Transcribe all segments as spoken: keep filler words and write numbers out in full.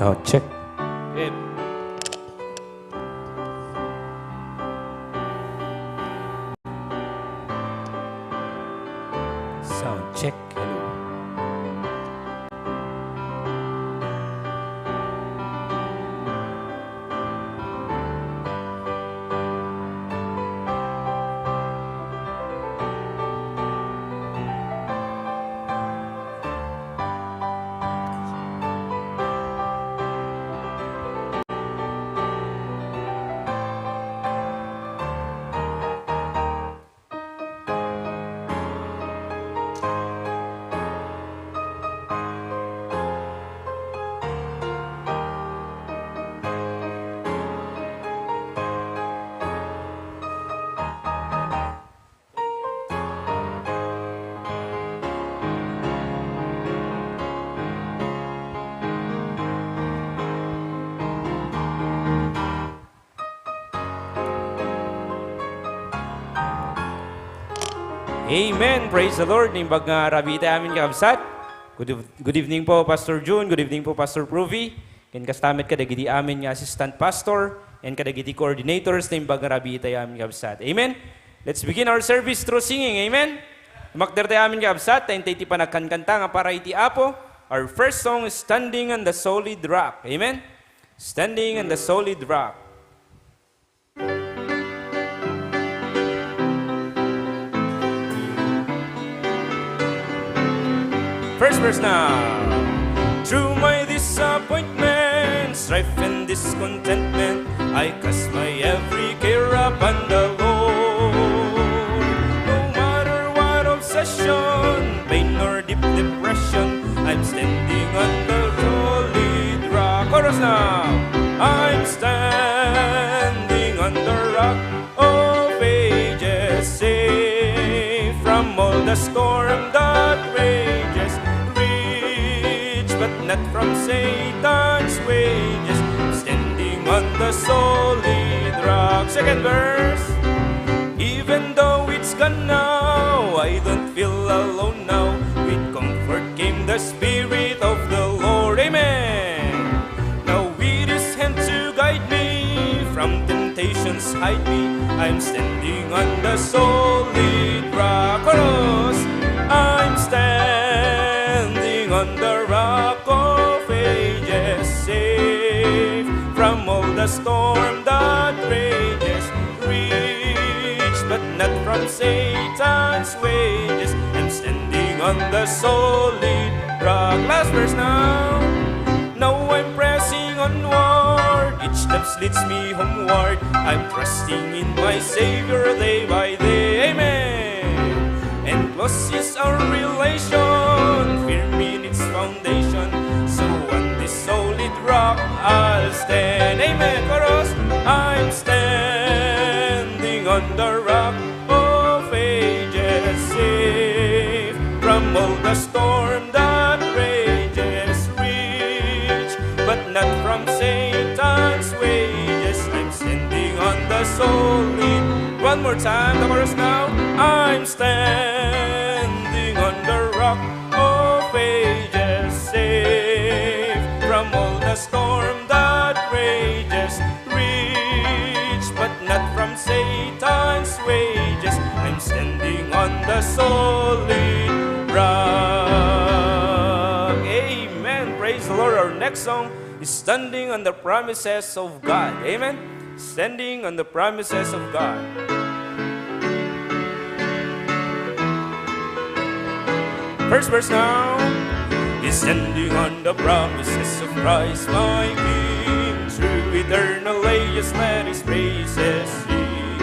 Sound check. Yep. Sound check. Hello. Amen. Praise the Lord. Naimbag nga rabii tayo amin, kakabsat. Good eve-, good evening po, Pastor Jun. Good evening po, Pastor Pruvi. Ken kasta met kadagiti amin nga assistant pastor, and kadagiti coordinators, naimbag nga rabii tayo amin, kakabsat. Amen. Let's begin our service through singing. Amen. Tumakder tayo amin, kakabsat, ta intay ti panagkankanta nga para iti Apo. Our first song is Standing on the Solid Rock. Amen. Standing on the Solid Rock. First verse now. Through my disappointment, strife, and discontentment, I cast my every care upon the Lord. No matter what obsession, pain, or deep depression, I'm standing on the solid rock. Chorus now. I'm standing on the rock of ages, safe from all the storm that rages, rich but not from Satan's wages, standing on the solid rock. Second verse. Even though it's gone now, I don't feel alone now. With comfort came the Spirit of the Lord. Amen. Now with His hand to guide me, from temptations hide me, I'm standing on the solid rock. Chorus. I'm standing on the rock of ages, safe from all the storm that rages, rich but not from Satan's wages. I'm standing on the solid rock. Last verse now. Now I'm pressing onward. Each step leads me homeward. I'm trusting in my Savior day by day. Amen. And close is our relation. Firm in its foundation. So on this solid rock I'll stand. Amen. Chorus. I'm standing on the rock of ages, safe from all the storm that rages, rich but not from Satan's wages. I'm standing on the solid. One more time, the chorus now. I'm standing on the rock of ages, safe from all the storm that rages, rich but not from Satan's wages. I'm standing on the solid rock. Amen. Praise the Lord. Our next song is Standing on the Promises of God. Amen. Standing on the Promises of God. First verse now. Is standing on the promises of Christ my King. Through eternal ages let His praises ring.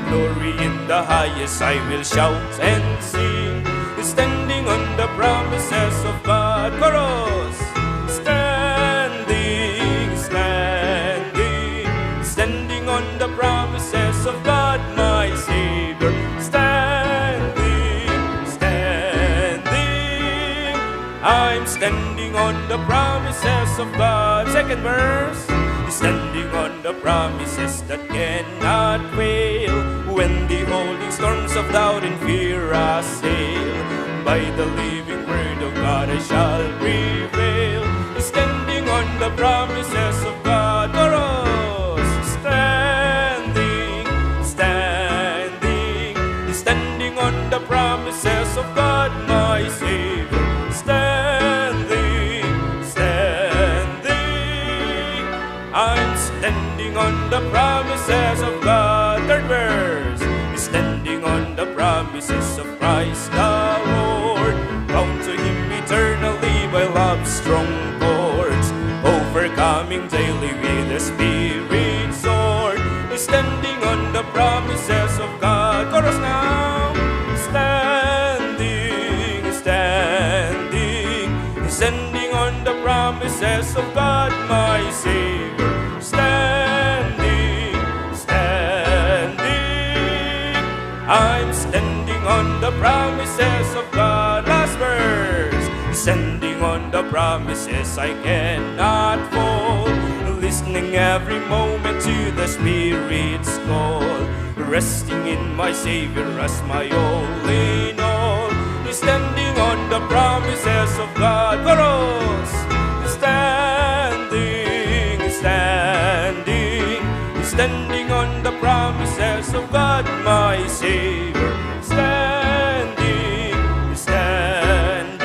Glory in the highest I will shout and sing. Is standing on the promises of God. Chorus. Standing, standing, standing on the promises of God, my Savior. Standing, standing, I'm standing on the promises of God. Second verse. Standing on the promises that cannot fail. When the holding storms of doubt and fear assail, by the living word of God I shall prevail. Standing on the promises of God. Chorus! Standing, standing, standing on the promises of God, my Savior. Standing, standing, I'm standing on the promises of God. Third verse. Standing on the promises of Christ the Lord. Bound to Him eternally by love's strong cords. Overcoming daily with the Spirit's sword. Standing on the promises of God. Chorus now. Standing, standing, standing on the promises of God, my Savior. Standing, standing, I'm standing on the promises of God. Last verse. Standing on the promises I cannot fall. Listening every moment to the Spirit's call. Resting in my Savior as my all in all. Standing on the promises of God. Chorus! Standing, standing, standing on the promises of God, my Savior. Standing, standing,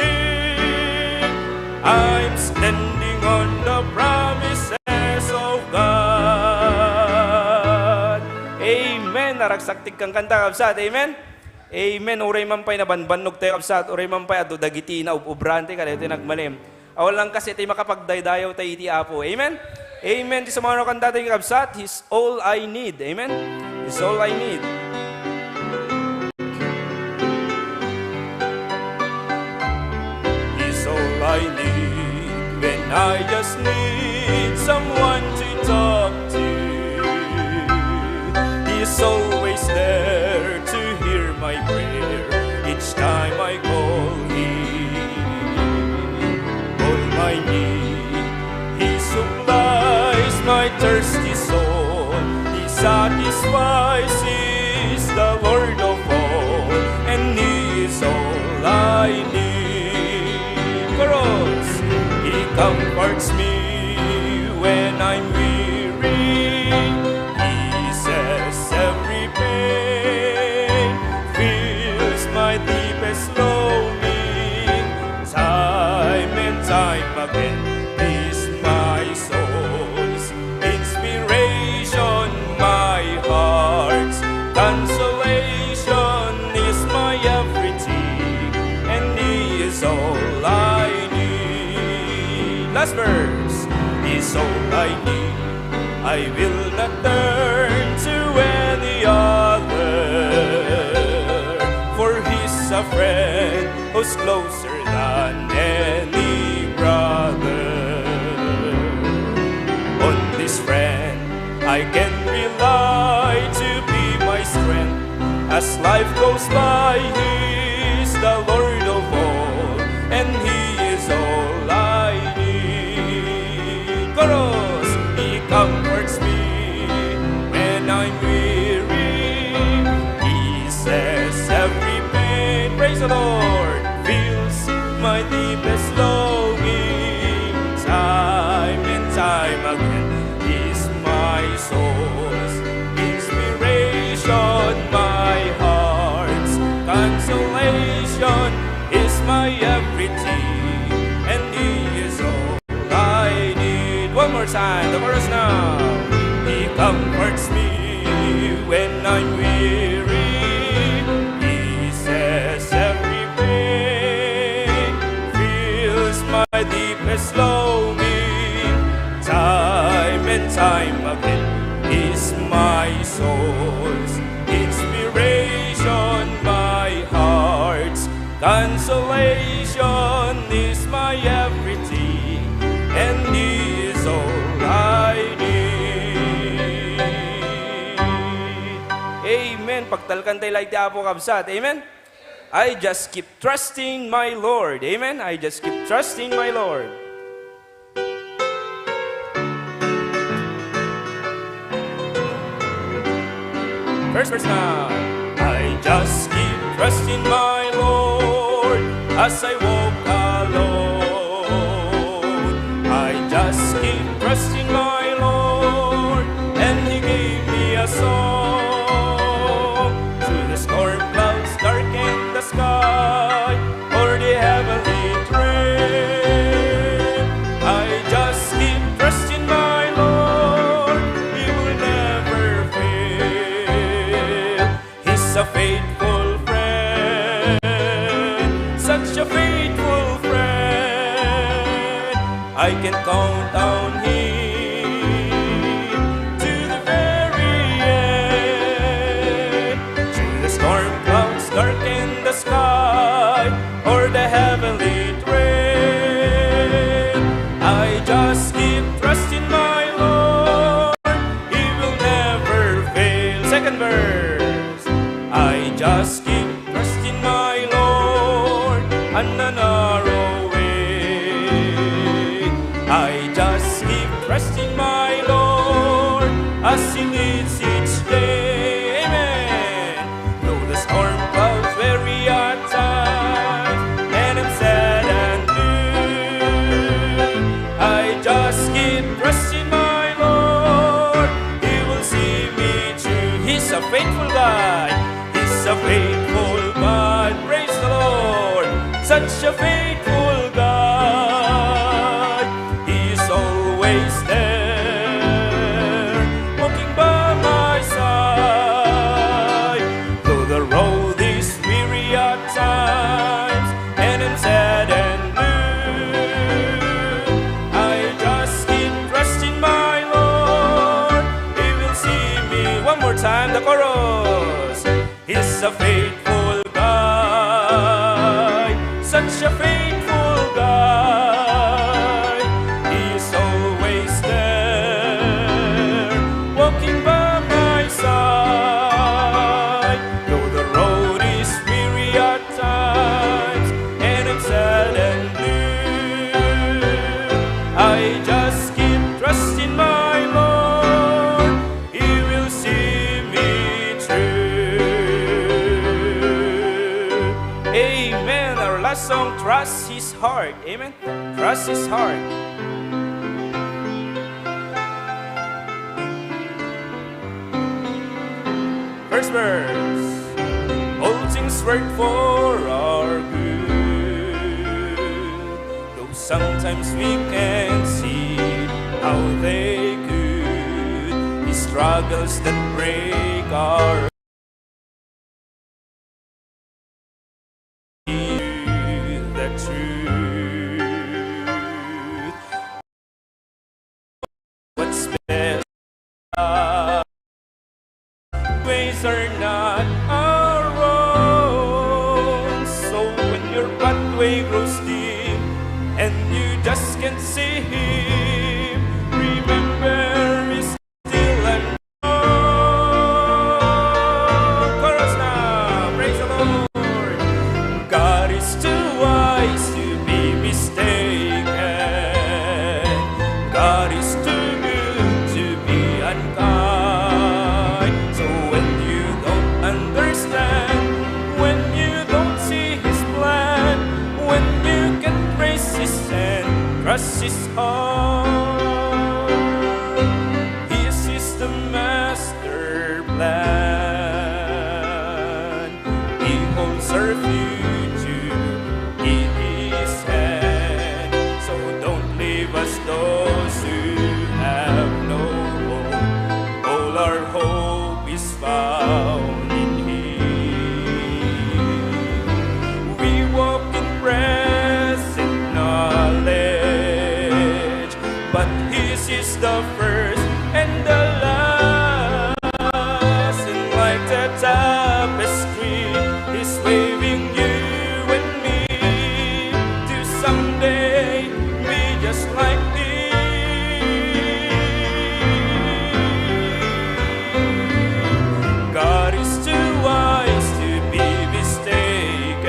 I'm standing on the promises of God. Amen. Naragsak ti kankanta, kabsat. Amen. Amen. Uray man pay nabanbannog tayo, kabsat. Uray man pay adu dagiti naub-ubraan tayo kadaytoy nagmalim. Awan lang kasi ti makapagdaydayaw tayo iti Apo. Amen? Amen. Ti sumano kanta tayo, kabsat. He's all I need. Amen? He's all I need. He's all I need when I just need someone to talk to. He's always there to hear my prayer each time I call Him. All my need, He supplies my thirsty soul. He satisfies, He is the Lord of all, and He is all I need. Chorus. He comforts me when I'm weary. He says every pain, fills my deepest longing. Time and time again, He's my soul's inspiration, my heart's consolation, is my everything, and He is all I need. Last verse. He's all I need. I will not turn to any other, for He's a friend who's closer than any brother. On this friend I can rely to be my strength. As life goes by, He is the Lord of all, and He is all I need. Chorus. He comforts me when I'm weary. He says every pain, praise the Lord, fills my deepest longing. Time and time again, He's my soul's inspiration, my heart's consolation, is my everything, and He is all I need. One more time, the chorus now. He comforts me when I'm weary. He says every pain, fills my deepest longing. Time and time again, He's my soul's inspiration, my heart's consolation, is my everything, and He is all I need. Amen. Pagtalkan tayo laeng ti Apo, kabsat. Amen. I just keep trusting my Lord. Amen. I just keep trusting my Lord. First verse now. I just keep trusting my Lord as I walk alone. I just keep faithful friend. I can count on him to the very end. Through the storm clouds darken the sky, or the heavenly train, I just keep trusting my Lord. He will never fail. Second verse. I just keep trusting my Lord on the narrow way. I just keep trusting my Lord as He leads each day. Amen. Though the storm clouds vary at times, and I'm sad and blue, I just keep trusting my Lord. He will see me through. He's a faithful God. He's a faithful God. Praise the Lord. Such a faithful God. He's always there, walking by my side. Though the road is weary at times, and I'm sad and blue, I just keep trusting my Lord. He will see me. One more time, the chorus. He's a faithful God, such a faithful God. He's always there, walking by my side. Though the road is weary at times, and I'm sad and blue, I just keep trusting my Lord. He will see me through. Amen. Our last song, Trust His Heart. Amen. Trust His Heart. First verse. All things work for our good. Though sometimes we can't see how they could, the struggles that break our the truth. What's best? Ways are not our own. So when your pathway grows dim and you just can't see him, remember He's still an. Chorus na. Praise the Lord. God is too wise to be mistaken. God is too good to be unkind. So when you don't understand, when you don't see His plan, when you can trace His hand, trust His heart. His is the master plan. He holds our future in His hand. So don't leave us, those who have no hope. All our hope is found in Him. We walk in present knowledge, but His is the first and the last. And like the tapestry, He's weaving you and me to someday be just like Him. God is too wise to be mistaken.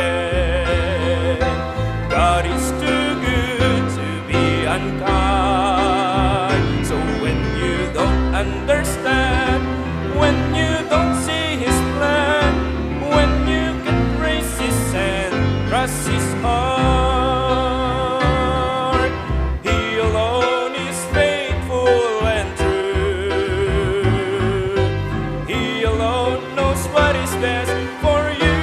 God is too good to be unkind. So when you don't understand, when you don't see His plan, when you can trace His hand, trust His heart. He alone is faithful and true. He alone knows what is best for you.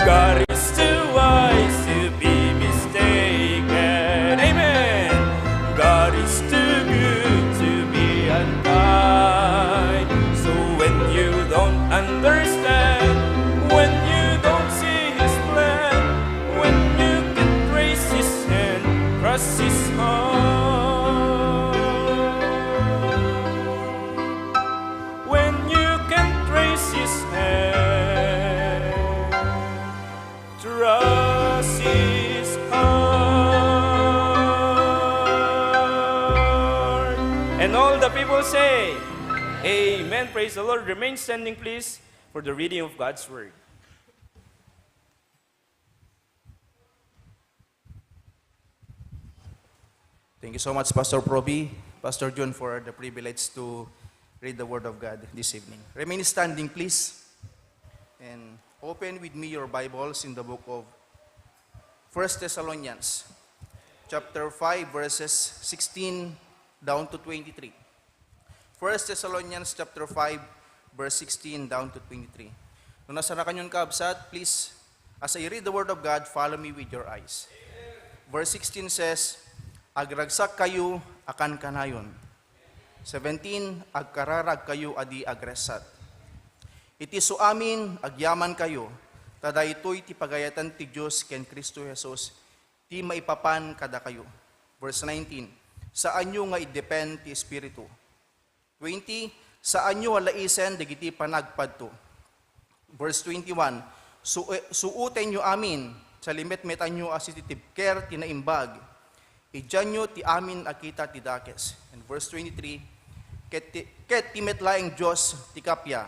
God is too wise to be mistaken. Amen. God is too good to be unkind. So when you don't understand, hand. Trust his heart. And all the people say, Amen. Praise the Lord. Remain standing, please, for the reading of God's word. Thank you so much, Pastor Proby, Pastor Jun, for the privilege to read the Word of God this evening. Remain standing, please, and open with me your Bibles in the book of First Thessalonians, chapter five, verses sixteen down to twenty-three. First Thessalonians chapter five, verse sixteen down to twenty-three. No nasanakayon, kabsat, please, as I read the word of God, follow me with your eyes. Verse sixteen says, "Agragsak kayo a kankanayon." Seventeen, "Agkararag kayo a di agressat." Iti suamin, agyaman kayo, ta daytoy ti pagayatan ti Dios ken Cristo Jesus, ti maipapan kadakayo. Verse nineteen, "Saanyo nga iddepen ti Espiritu." Twenty, "Saanyo a laisen dagiti panagpadto." Verse twenty-one, "Su-, suotenyo amin, salimetmetanyo a sititibker ti naimbag. Idianyo ti amin a kita ti dakes." And verse twenty-three, "Ket ti, ket ti met laeng Dios ti kappia,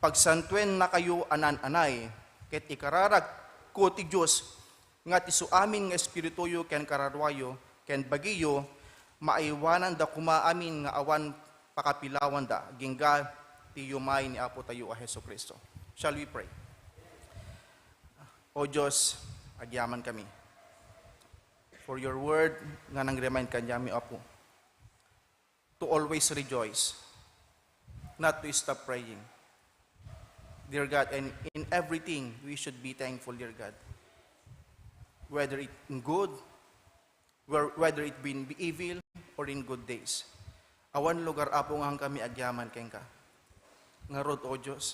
pagsantuennakayo a naan-anay, ket ikararagko ti Dios nga ti suamin nga espirituyo ken kararuayo ken bagiyo, maaywananda koma amin nga awan pakapilawanda, agingga ti yumay ni Apotayo a Jesu-Cristo." Shall we pray? O Dios, agyaman kami for your word nga nang-remind kaniami, Apo, to always rejoice, not to stop praying. Dear God, and in everything, we should be thankful, dear God. Whether it in good, whe-, whether it be in evil, or in good days. Awan lugar, Apo, nga kami agyaman kenka. Ngarud, O Dios,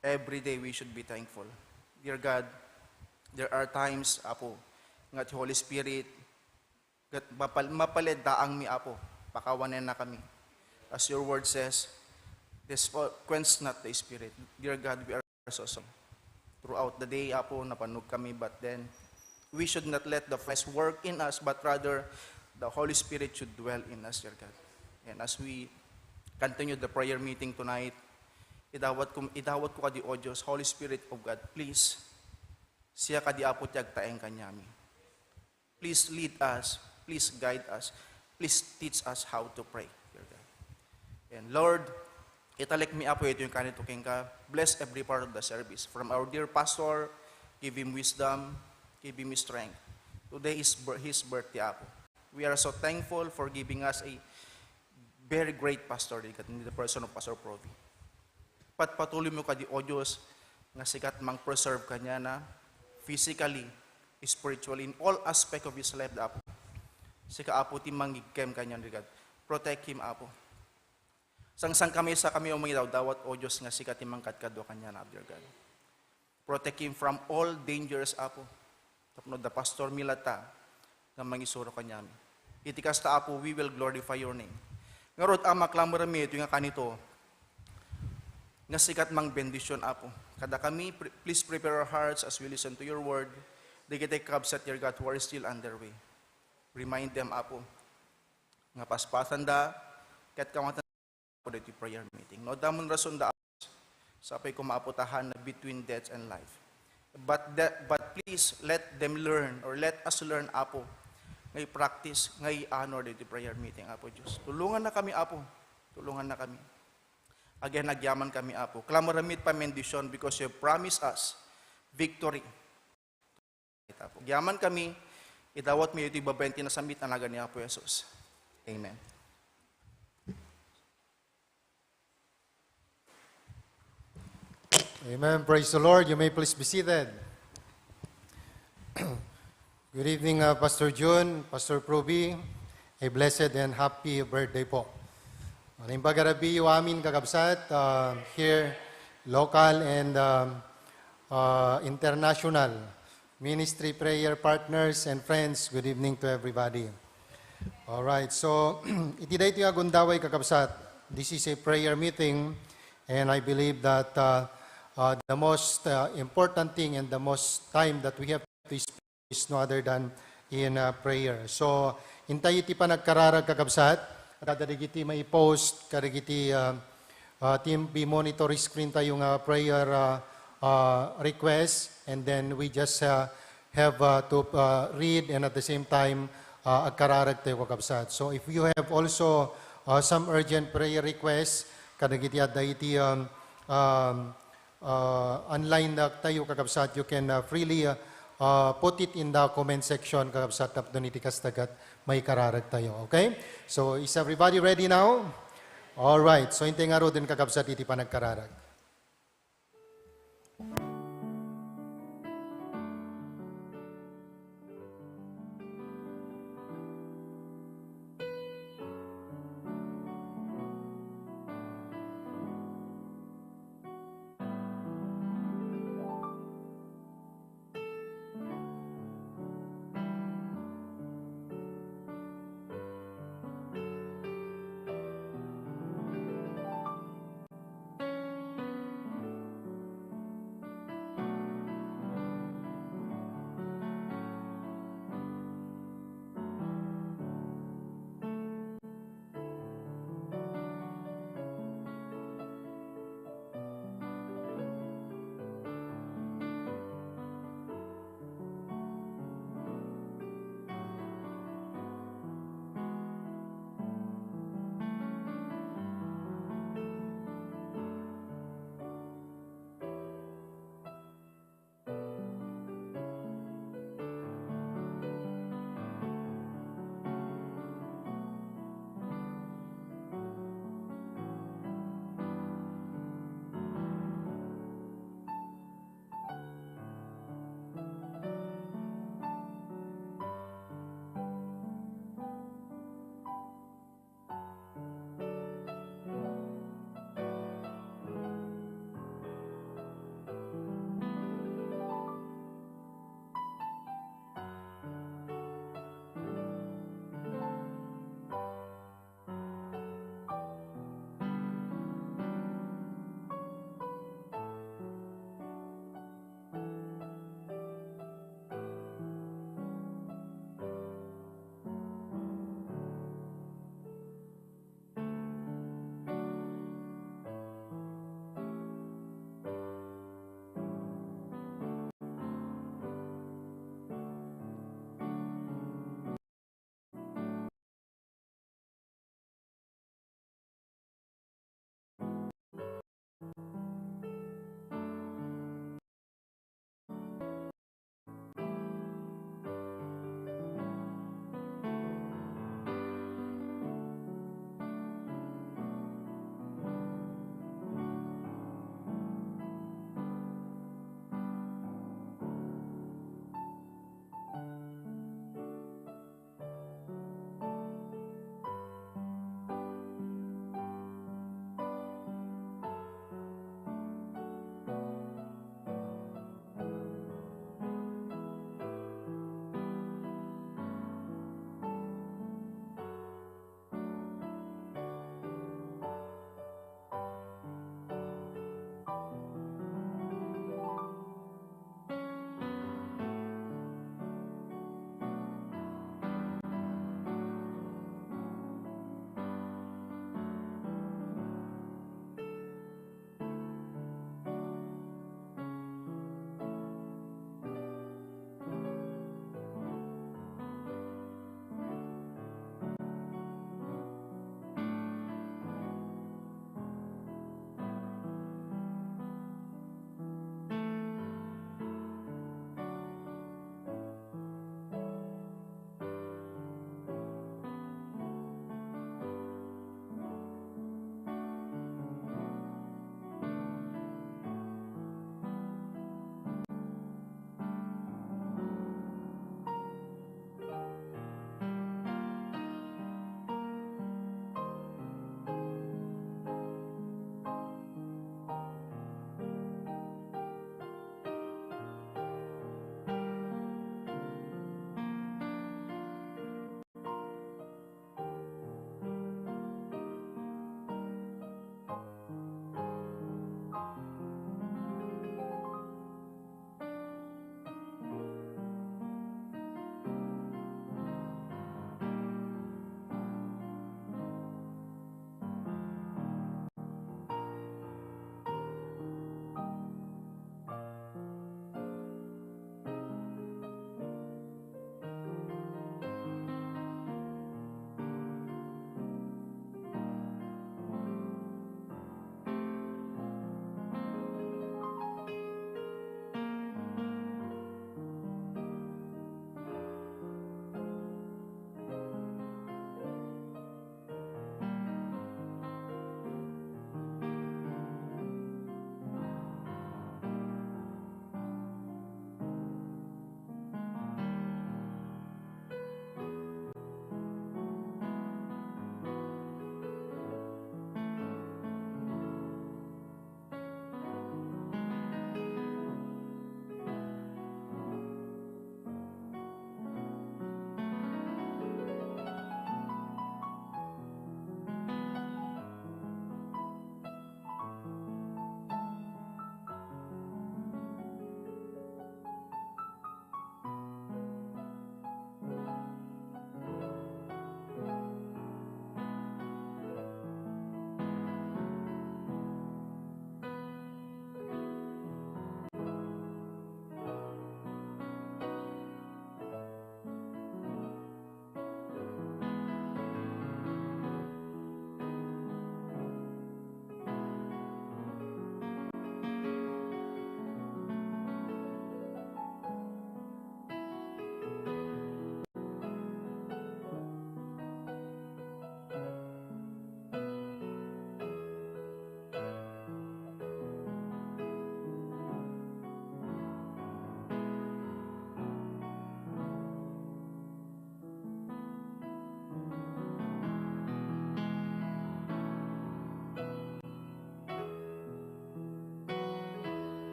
every day we should be thankful. Dear God, there are times, Apo, nga ti Holy Spirit, ket mapal-, mapalad daangmi, Apo, pakawanennakami. As your word says, "This, quench not the Spirit." Dear God, we are so sorry. Throughout the day, Apo, napannugkami, but then, we should not let the flesh work in us, but rather, the Holy Spirit should dwell in us, dear God. And as we continue the prayer meeting tonight, idawat ko, idawat ko kadi, O Dios, Holy Spirit of God, please, siak kadi, Apo, ti agtaeng kaniami. Please lead us. Please guide us. Please teach us how to pray, dear God. And Lord, italekmi, Apo, itoy kanito kenka. Bless every part of the service. From our dear pastor, give him wisdom, give him strength. Today is bir-, his birthday, Apo. We are so thankful for giving us a very great pastor, dear God, in the person of Pastor Provi. Patpatuloy mo kadi, O Dios, nga sika ti mang-preserve kaniana physically, spiritually, in all aspect of his life, Apo. Sika, Apo, ti mangigkem kaniana, dear God. Protect him, Apo. Sangsankamaysa kami a mangidawdawat, O Dios, nga sika ti mangkadkadua kaniana, dear God. Protect him from all dangers, Apo. Tapno da pastor mi latta nga mangisuro kaniami. Iti kasta, Apo, we will glorify your name. Ngarud, Ama, klamarmi itoy nga kanito, nga sika ti mangbendision, Apo. Kadakami, pre-, please prepare our hearts as we listen to your word. Dagiti kabsat, dear God, who are still underway. Remind them, Apo, nga paspasanda, ket kawatan Apo, daytoy prayer meeting. No, adda met rason da, sapay koma, Apo, ta hanna between death and life. But the, but please let them learn, or let us learn, Apo, nga i-practice, nga i-honor daytoy prayer meeting, Apo Dios. Tulongannakami, Apo. Tulongannakami. Again, agyamankami, Apo. Klamarmi ti pamendisyon because you promise us victory. Agyamankami, idawatmi iti babaen ti nasantoan a nagan ni Apo Jesus. Amen. Amen. Praise the Lord. You may please be seated. Good evening, uh, Pastor Jun, Pastor Proby. A blessed and happy birthday po. Naimbag a rabii amin, kakabsat, uh, here, local and, um, uh, international ministry prayer partners and friends. Good evening to everybody. All right, so, iti daytoy nga gundaway, kakabsat, this is a prayer meeting And I believe that, uh, uh, the most, uh, important thing and the most time that we have to spend is no other than in, uh, prayer. So, intayo ti panagkararag, kakabsat. Adda dagiti maipost kadagiti, uh, uh, Team B monitor screen tayo nga prayer, uh, uh, request, and then we just, uh, have, uh, to, uh, read and at the same time, uh, agkararag tayo, kakabsat. So if you have also, uh, some urgent prayer requests, kadagiti adda iti, um, um, uh, online na tayo, kakabsat, you can, uh, freely, uh, uh, put it in the comment section, kakabsat, tapno iti kasta ket maikararag tayo. Okay? So is everybody ready now? All right. So intay ngaruden, kakabsat, iti panagkararag.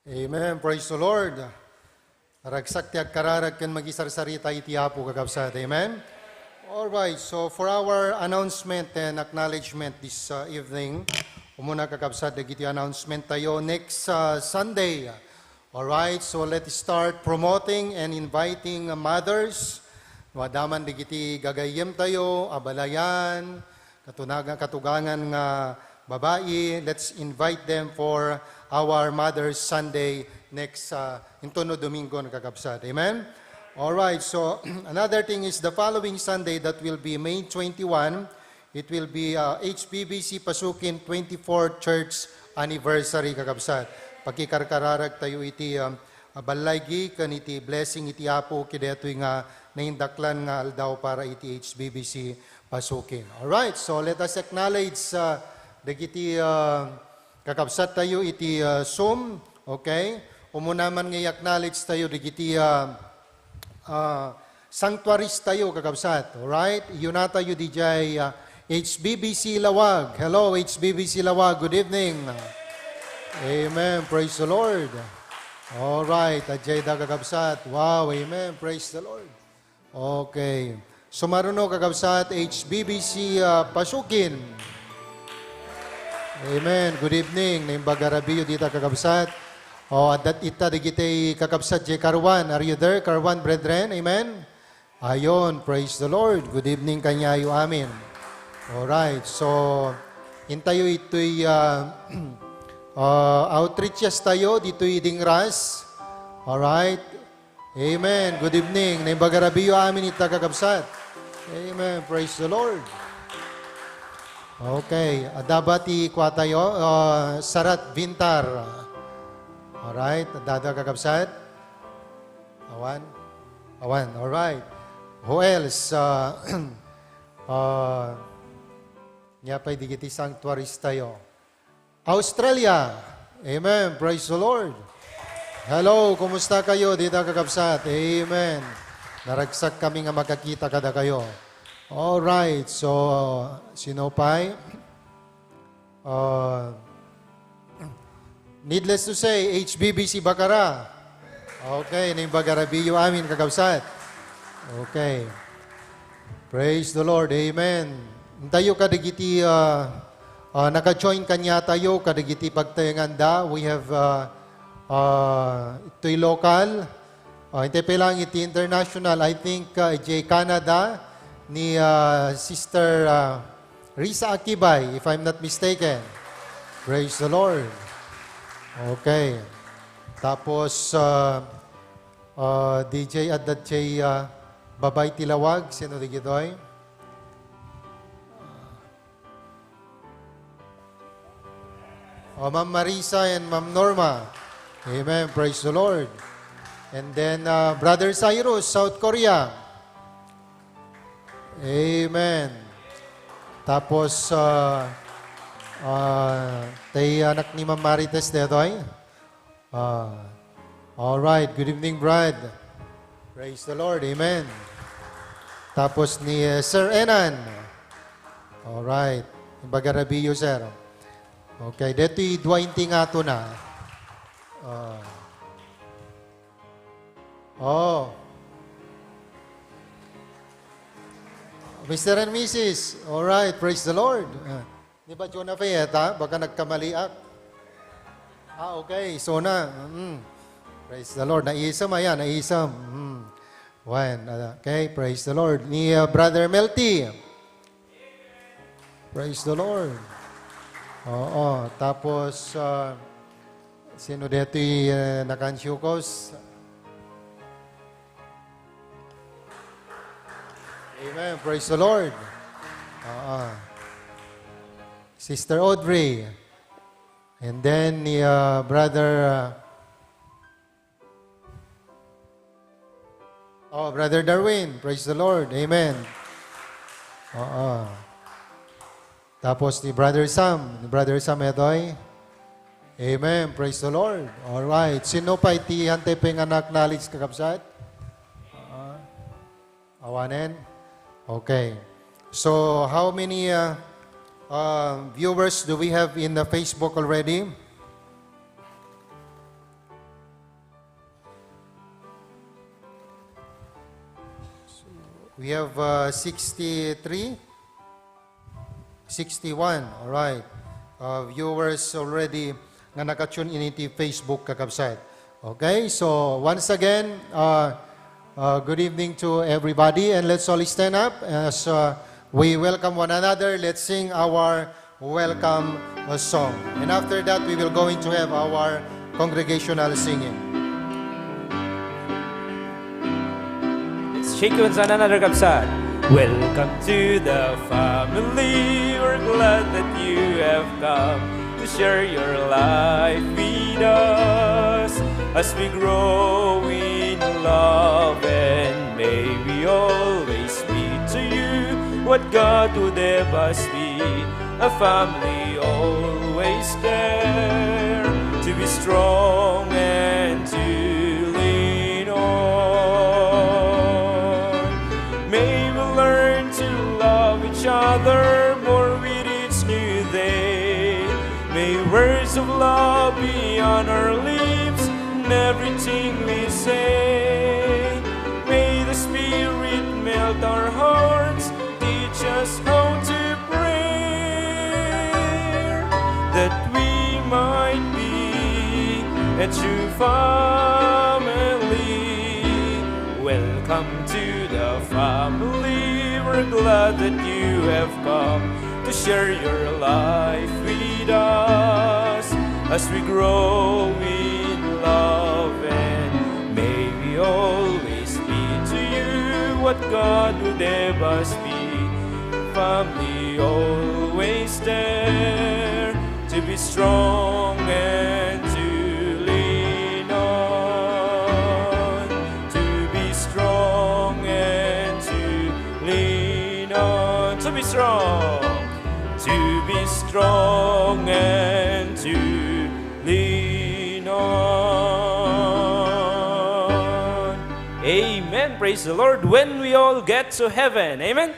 Amen. Praise the Lord. Naragsak ti agkararag ken magisarsarita iti Apo, kakabsat. Amen. All right. So for our announcement and acknowledgement this, uh, evening, umuna, kakabsat, dagiti announcement tayo next, uh, Sunday. All right. So let's start promoting and inviting, uh, mothers. No adda man dagiti gagayyem tayo, abalayan, katunaga-, katugangan nga babai, let's invite them for our Mother's Sunday next, uh, inton no Domingo, kakabsat. Amen? All right, so another thing is the following Sunday, that will be May twenty-one, it will be, uh, H B B C Pasukin twenty-fourth church anniversary, kakabsat. Pakikarkararag tayo iti, um, uh, ballaygi ken iti blessing iti Apo kadaytoy nga naindaklan nga aldaw para iti H B B C Pasukin. All right, so let us acknowledge, uh, dagiti, uh, kakabsat tayo iti, uh, Zoom. Okay? Umuna man nga i-acknowledge tayo dagiti, uh, uh, sanctuaries tayo, kakabsat. All right? Iyuna tayo didiay, uh, H B B C Lawag. Hello, H B B C Lawag. Good evening. Amen. Praise the Lord. All right. Adiay da, kakabsat. Wow. Amen. Praise the Lord. Okay. Sumaruno, kakabsat, H B B C, ah, Pasukin. Amen. Good evening. Naimbag a rabiyo dita, kakabsat. O, adda ita dagiti kakabsat diay Caruan. Are you there, Caruan brethren? Amen. Ayon, praise the Lord. Good evening kaniayo amin. All right. So, intayo itoy, ah, ah, outreaches tayo ditoy Dingras. All right. Amen. Good evening. Naimbag a rabiyo amin ita, kakabsat. Amen. Praise the Lord. Okay. Adda ba ti kua tayo? Ah, Sarat Vintar. Alright. Adda, adda, kakabsat? Awan? Awan. Alright. Who else? Ah, ah, nia pay dagiti sanctuaries tayo. Australia. Amen. Praise the Lord. Hello, kumusta kayo dita, kakabsat? Amen. Naragsak kami nga makakita kadakayo. All right. So, sino pay? Uh, needless to say, H B B C Bacara. Okay, naimbag a rabiyo amin, kakabsat. Okay. Praise the Lord. Amen. Intayo kadagiti, ah, ah, naka-join kaniatayo kadagiti pagtaenganda. We have, ah, ah, itoy local. Ah, intay pay lang iti international. I think, ah, idiay Canada ni, ah, Sister, ah, Risa Akibay, if I'm not mistaken. Praise the Lord. Okay. Tapos, ah, Ah, D J, adda diay, ah, babay ti lawag. Sino dagitoy? Oh, Ma'am Marisa and Ma'am Norma. Amen. Praise the Lord. And then, ah, Brother Cyrus, South Korea. Amen. Tapos, ah, ah, tay anak ni Ma'am Marites detoy? Ah. All right. Good evening, Brad. Praise the Lord. Amen. Tapos ni, eh, Sir Enan. All right. Imbag a rabiyo, sir. Okay. Detoy dua inti nga ato na. Ah. Oh. Mister and Missus, all right, praise the Lord. Ah, ni ba Jonah Fayeta? Baka nagkamaliak. Ah, okay, so na. Mm. Praise the Lord. Naisam, ayan, naisam. Mm. One, ah, okay, praise the Lord. Ni, ah, Brother Melty. Praise the Lord. Oo, tapos, ah, sino detoy, eh, nakaansyukos? Amen. Praise the Lord. Oo. Sister Audrey. And then, ni, ah, Brother, ah, Oh, Brother Darwin, praise the Lord. Amen. Oo. Tapos ni Brother Sam, ni Brother Sam etoy. Amen. Praise the Lord. All right. Sino pa iti hantay pay nga na-acknowledge, kakabsat? Ah, awanen? Okay. So, how many, uh, uh, viewers do we have in the Facebook already? We have, uh, sixty-three, sixty-one, all right. Uh, viewers already nga naka-tune in iti Facebook, kakabsat. Okay, so once again, uh, uh, good evening to everybody, and let's all stand up as, uh, we welcome one another. Let's sing our welcome, uh, song. And after that, we will going to have our congregational singing. Let's shake hands one another, kabsat. Welcome to the family. We're glad that you have come to share your life with us as we grow in love, and may we always be to you what God would have us be, a family always there to be strong and to lean on. May we learn to love each other more with each new day. May words of love be on our lips in everything we say. May the Spirit melt our hearts, teach us how to pray, that we might be a true family. Welcome to the family. We're glad that you have come to share your life with us as we grow in love, and may we always be to you what God would have us be. Family always there to be strong and to lean on, to be strong and to lean on, to be strong, to be strong and to lean on. Amen. Praise the Lord. When we all get to heaven. Amen.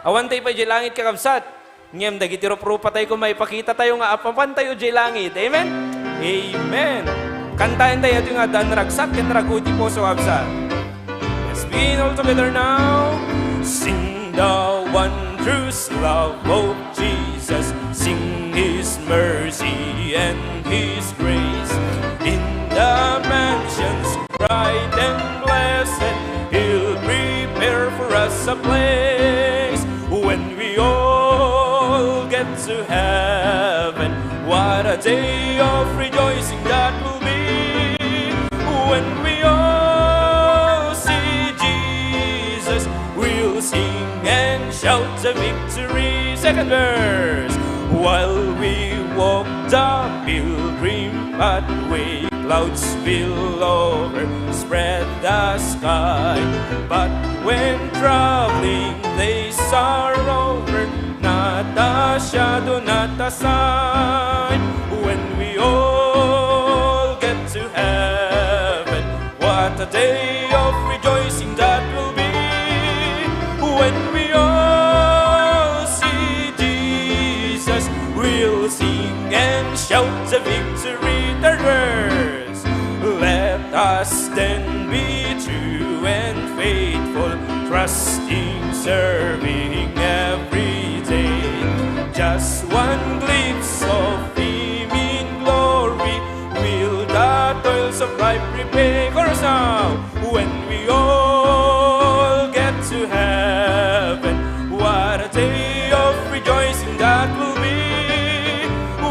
Awan tayo pa idiay langit, kakabsat. Ngem dagiti ruprupatayo koma, ipakita tayo nga apapan tayo idiay langit. Amen? Amen. Kantaen tayo itoy nga addaan ragsak ken ragu ti puso, kabsat. Let's begin all together now. Sing the wondrous love of Jesus. Sing his mercy and his grace. In the mansions bright and blessed, he'll prepare for us a place. When we all get to heaven, what a day of rejoicing that will be. When we all see Jesus, we'll sing and shout the victory. Second verse. While we walk the pilgrim pathway, clouds will overspread the sky. But when troubling days are over, not a shadow, not a sign. When we all get to heaven, what a day of rejoicing that will be. When we all see Jesus, we'll sing and shout the victory. Third verse. Let us then be true and faithful, trusting, serving every day. Just one glimpse of Him in glory will the toils of life repay. Chorus now. When we all get to heaven, what a day of rejoicing that will be.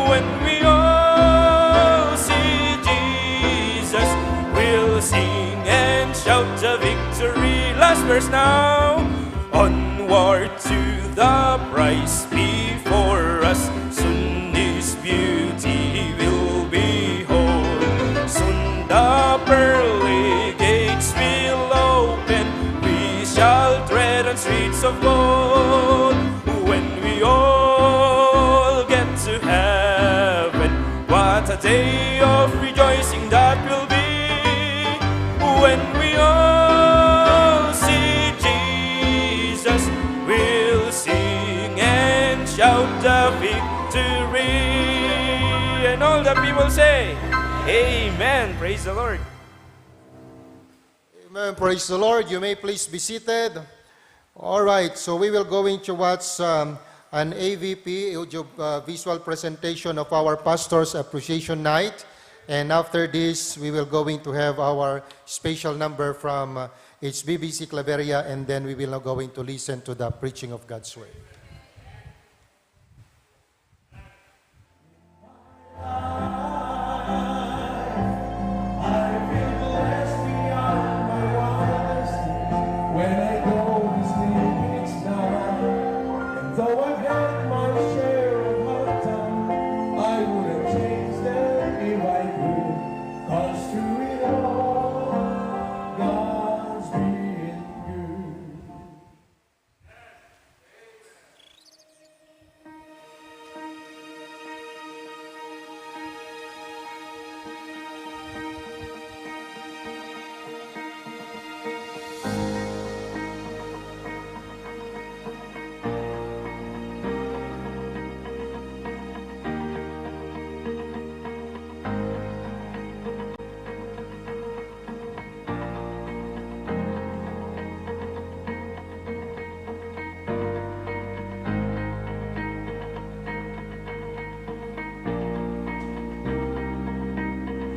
When we all see Jesus, we'll sing and shout the victory. Last verse now. Onward to the prize before us. Soon His beauty will behold. Soon the pearly gates will open. We shall tread on streets of gold. When we all get to heaven, what a day of rejoicing that will be. When we all see Jesus, we'll sing and shout the victory. And all the people say, Amen. Praise the Lord. Amen. Praise the Lord. You may please be seated. All right, so we will going to watch um, an A V P, audio uh, visual presentation of our Pastor's Appreciation Night. And after this, we will going to have our special number from uh, H B B C Claveria, and then we will now going to listen to the preaching of God's Word. I feel blessed beyond my wildest dreams. When I go to sleep each night, and though I've had my share of hard times, I wouldn't change them if I could. 'Cause through it all, God's been good.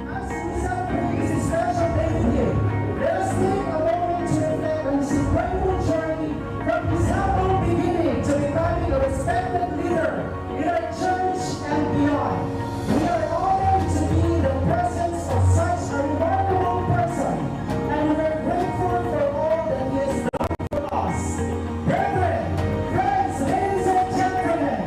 As we celebrate this special day here, let us take a moment to reflect on this incredible journey from his humble beginning to becoming a respected leader in our church and beyond. We are honored to be in the presence of such a remarkable person, and we are grateful for all that he has done for us. Brethren, friends, ladies and gentlemen,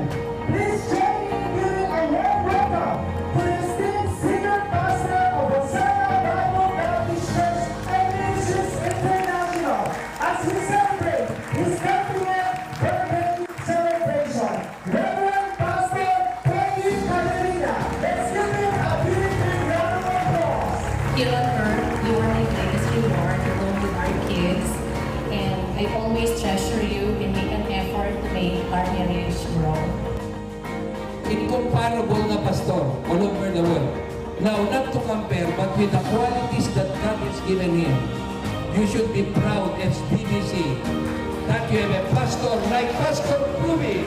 please join me in giving a warm welcome to the esteemed Senior Pastor of Hosanna Bible Baptist Church and Ministries International as we celebrate his thirtieth birthday celebration. Reverend Pastor Peggy Carolina. Let's give him a big, big round of applause. Here on earth, you are my greatest reward, along with our kids. And I always treasure you and make an effort to make our marriage grow. Incomparable nga pastor all over the world. Now, not to compare, but with the qualities that God has given him, you should be proud, S B B C, that you have a pastor like Pastor Ruby.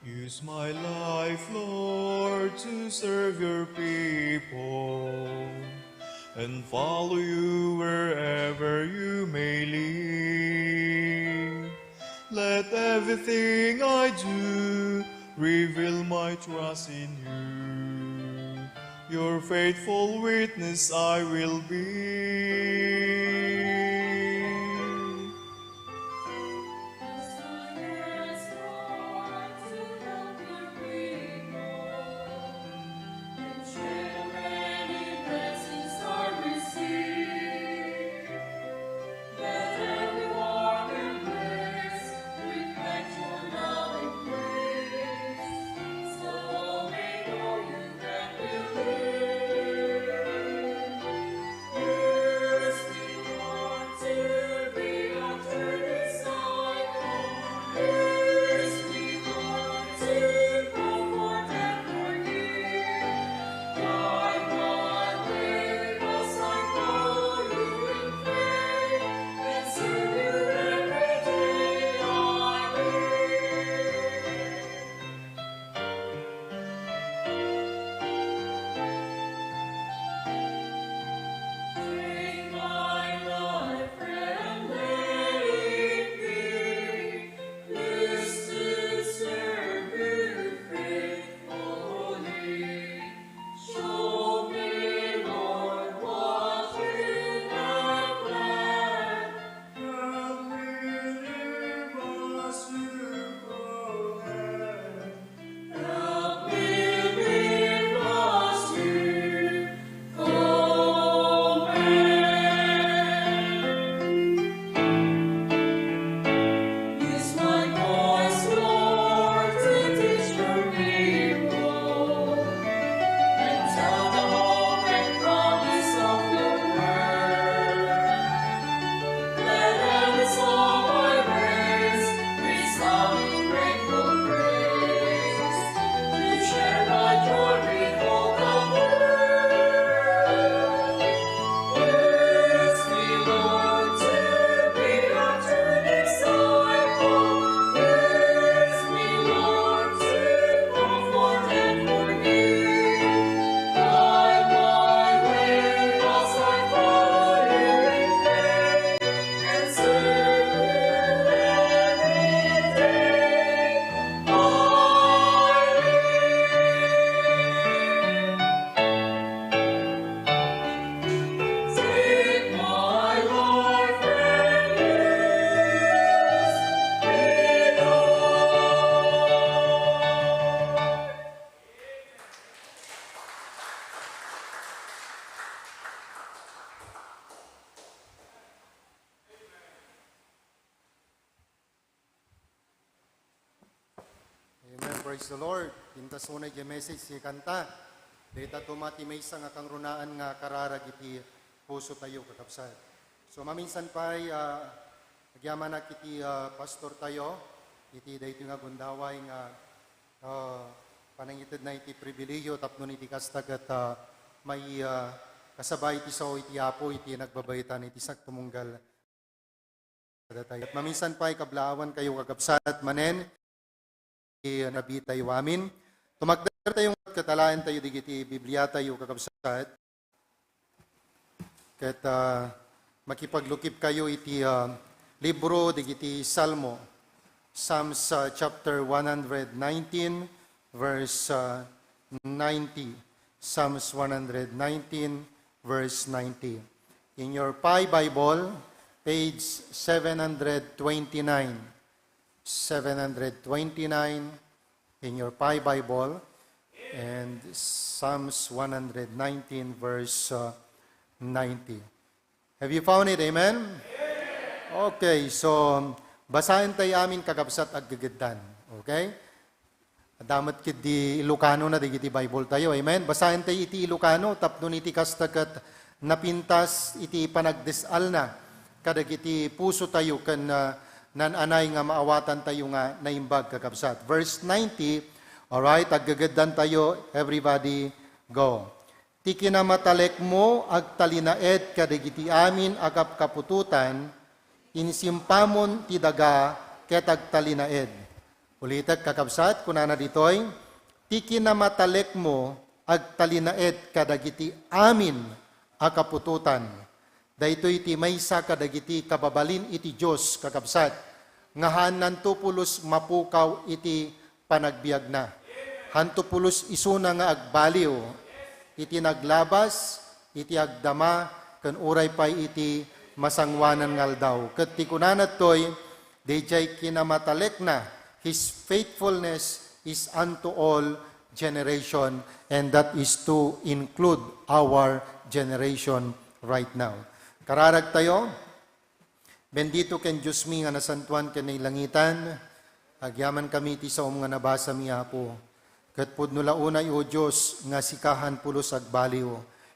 Use my life, Lord, to serve your people and follow you wherever you may lead. Let everything I do reveal my trust in you. Your faithful witness I will be. Praise the Lord. Pintas unay diay message ti kanta. Dayta koma ti maysa nga kangrunaan nga kararag iti pusotayo, kakabsat. So, maminsan pay, ah, agyamanak iti, ah, pastortayo, iti daytoy nga gundaway nga, ah, panangitedna iti pribilehiyo tapno iti kasta ket, ah, may, ah, kasabay ti sao iti Apo iti nagbabaytan iti sagtumunggal. Ket maminsan pay, kablaawankayo, kakabsat, manen iti nabitayo amin. Tumakdertayo ket alaentayo dagiti Bibliatayo, kakabsat. Ket, ah, makipaglukipkayo iti, ah, libro dagiti Salmo, Psalms, ah, chapter one hundred nineteen, verse, ah, ninety. Psalms one hundred nineteen, verse ninety. In your Pi Bible, page seven hundred twenty-nine. Seven hundred twenty-nine in your Pi Bible, and Psalms one hundred nineteen, verse, uh, ninety. Have you found it? Amen? Okay, so basaentayo amin, kakabsat, aggegeddan. Okay? Adda met ketdi Ilocano na dagiti Bible tayo. Amen? Basaentayo iti Ilocano tapno iti kasta ket napintas iti panagdis-alna kadagiti pusotayo ken, ah, naan-anay nga maawatantayo nga naimbag, kakabsat. Verse ninety, alright, aggegeddantayo, everybody, go. Ti kinamatalekmo agtalinaed kadagiti amin a kapkaputotan, insimpamon ti daga ket agtalinaed. Ulitek, kakabsat, kunana ditoy, ti kinamatalekmo agtalinaed kadagiti amin a kaputotan. Daytoy ti maysa kadagiti kababalin iti Dios, kakabsat, nga haannanto pulos mapukaw iti panagbiagna. Hanto pulos isuna nga agbaliw iti naglabas, iti agdama, ken uray pay iti masangoanan nga aldaw. Ket ti kunana ditoy, daydiay kinamatalekna, His faithfulness is unto all generation, and that is to include our generation right now. Kararagtayo, Bendito ken Diosmi nga nasantoan ken nailangitan, agyamankami iti saom nga nabasami, Apo. Ket pudno la unay, O Dios, nga sika han pulos agbaliw,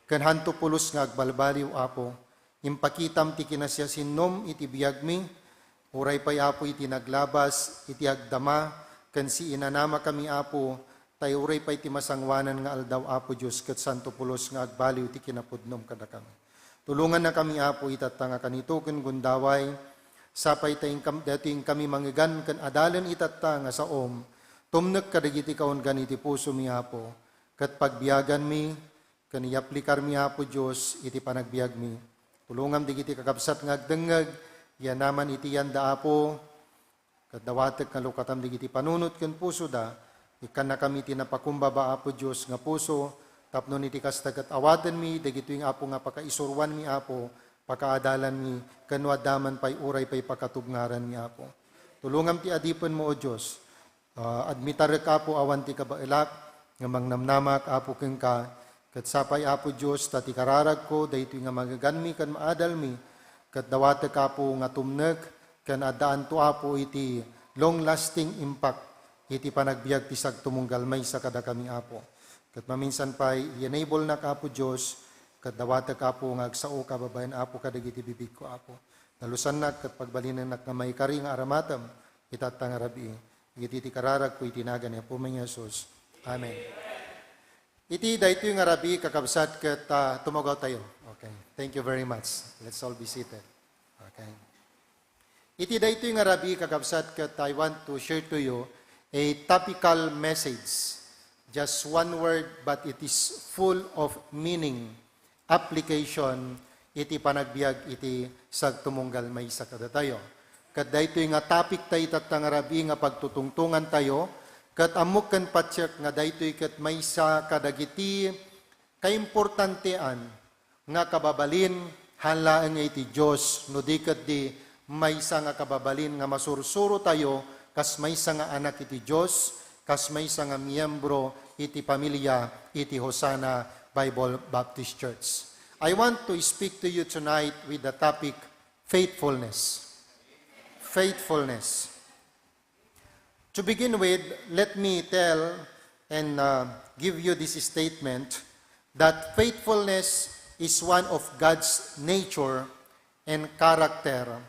ken hanto pulos nga agbalbaliw, Apo. Impakitam ti kinasiasiannom iti biagmi, uray pay, Apo, iti naglabas, iti agdama, ken siinanamakami, Apo, ta uray pay ti masangoanan nga aldaw, Apo Dios, ket santo pulos nga agbaliw ti kinapudnom kadakami. Tulongannakami, Apo, itatta nga kanito ken gundaway, sapay ta inkam-, daytoy inkami mangegan ken adalen itatta nga saom, tumnek kadagiti kaunggan iti pusomi, Apo, ket pagbiaganmi, ken iyaplikarmi, Apo Dios, iti panagbiagmi. Tulongam dagiti kakabsat nga agdengngeg, yanaman iti yanda, Apo, ket dawatek nga lukatam dagiti panunot ken pusoda. Ikkannakami iti napakumbaba, Apo Dios, nga puso, tapno iti kasta ket awatenmi dagitoy nga, Apo, nga pakaisuroanmi, Apo, pakaadalanmi, ken no adda man pay uray pay pakatubngaranmi, Apo. Tulongam ti adipenmo, O Dios. Ah, admitarek, Apo, awan ti kabaelak nga mangnamnamak, Apo, kenka. Ket sapay, Apo Dios, ta ti kararagko, daytoy nga mangeganmi ken maadalmi, ket dawatek, Apo, nga tumnek, ken addaanto, Apo, iti long-lasting impact iti panagbiag ti sagtumunggal maysa kadakami, Apo. Ket maminsan pay, i-enablenak, Apo Dios, ket dawatek, Apo, nga agsaoka babaen, Apo, kadagiti bibigko, Apo. Dalusannak ket pagbalinennak nga maikari nga aramatem itatta nga rabii. Iti ti kararagko iti nagan ni Apomi nga Jesus. Amen. Iti daytoy nga rabii, kakabsat, ket, ah, tumawagtayo. Okay. Thank you very much. Let's all be seated. Okay. Iti daytoy nga rabii, kakabsat, ket I want to share to you a topical message. Just one word, but it is full of meaning, application iti panagbiag iti sagtumunggal maysa kadatayo. Ket daytoy nga topic ta itatta nga rabii nga pagtutungtongantayo, ket ammok ken patiek nga daytoy ket maysa kadagiti kaimportantean nga kababalin, haan laeng iti Dios, no di ketdi maysa nga kababalin nga masursurotayo kas maysa nga anak iti Dios, kas maysa nga miyembro iti pamilia iti Hosanna Bible Baptist Church. I want to speak to you tonight with the topic faithfulness. Faithfulness. To begin with, let me tell and uh, give you this statement that faithfulness is one of God's nature and character,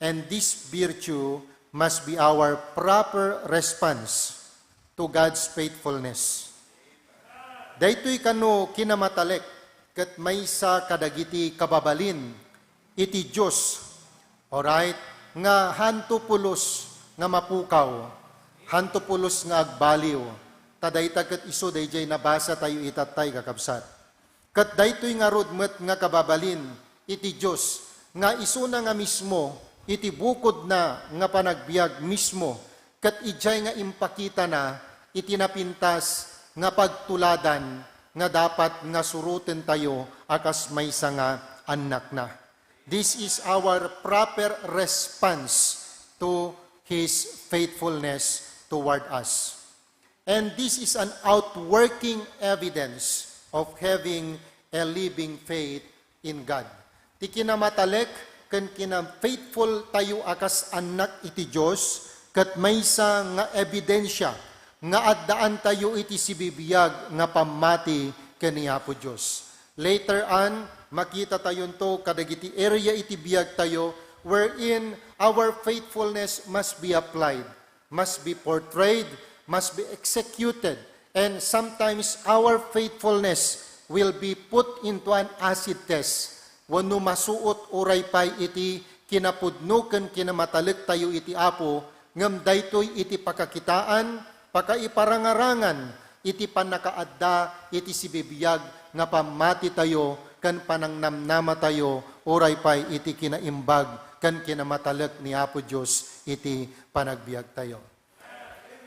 and this virtue must be our proper response to God's faithfulness. Daytoy kano kinamatalek ket maysa kadagiti kababalin iti Dios, alright, nga hanto pulos nga mapukaw, hanto pulos nga agbaliw, ta dayta ket isu daydiay nabasa tayo itattay, kakabsat. Ket daytoy ngarud met nga kababalin iti Dios nga isuna nga mismo iti bukodna nga panagbiag mismo ket idiay nga impakitana iti napintas nga pagtuladan nga dapat nga surotentayo a kas maysa nga annakna. This is our proper response to His faithfulness toward us. And this is an outworking evidence of having a living faith in God. Ti kinamatalek ken kina-faithful tayo a kas annak iti Dios, ket maysa nga ebidensya nga addaan tayo iti sibibiag nga pammati ken ni Apo Dios. Later on, makita tayonto kadagiti area iti biag tayo wherein our faithfulness must be applied, must be portrayed, must be executed, and sometimes our faithfulness will be put into an acid test wenno masuot uray pay iti kinapudno ken kinamatalek tayo iti Apo, ngem daytoy iti pakakitaan, pakaiparangarangan iti pannakaadda iti sibibiag nga pammati tayo ken panangnamnama tayo uray pay iti kinaimbag ken kinamatalek ni Apo Dios iti panagbiag tayo.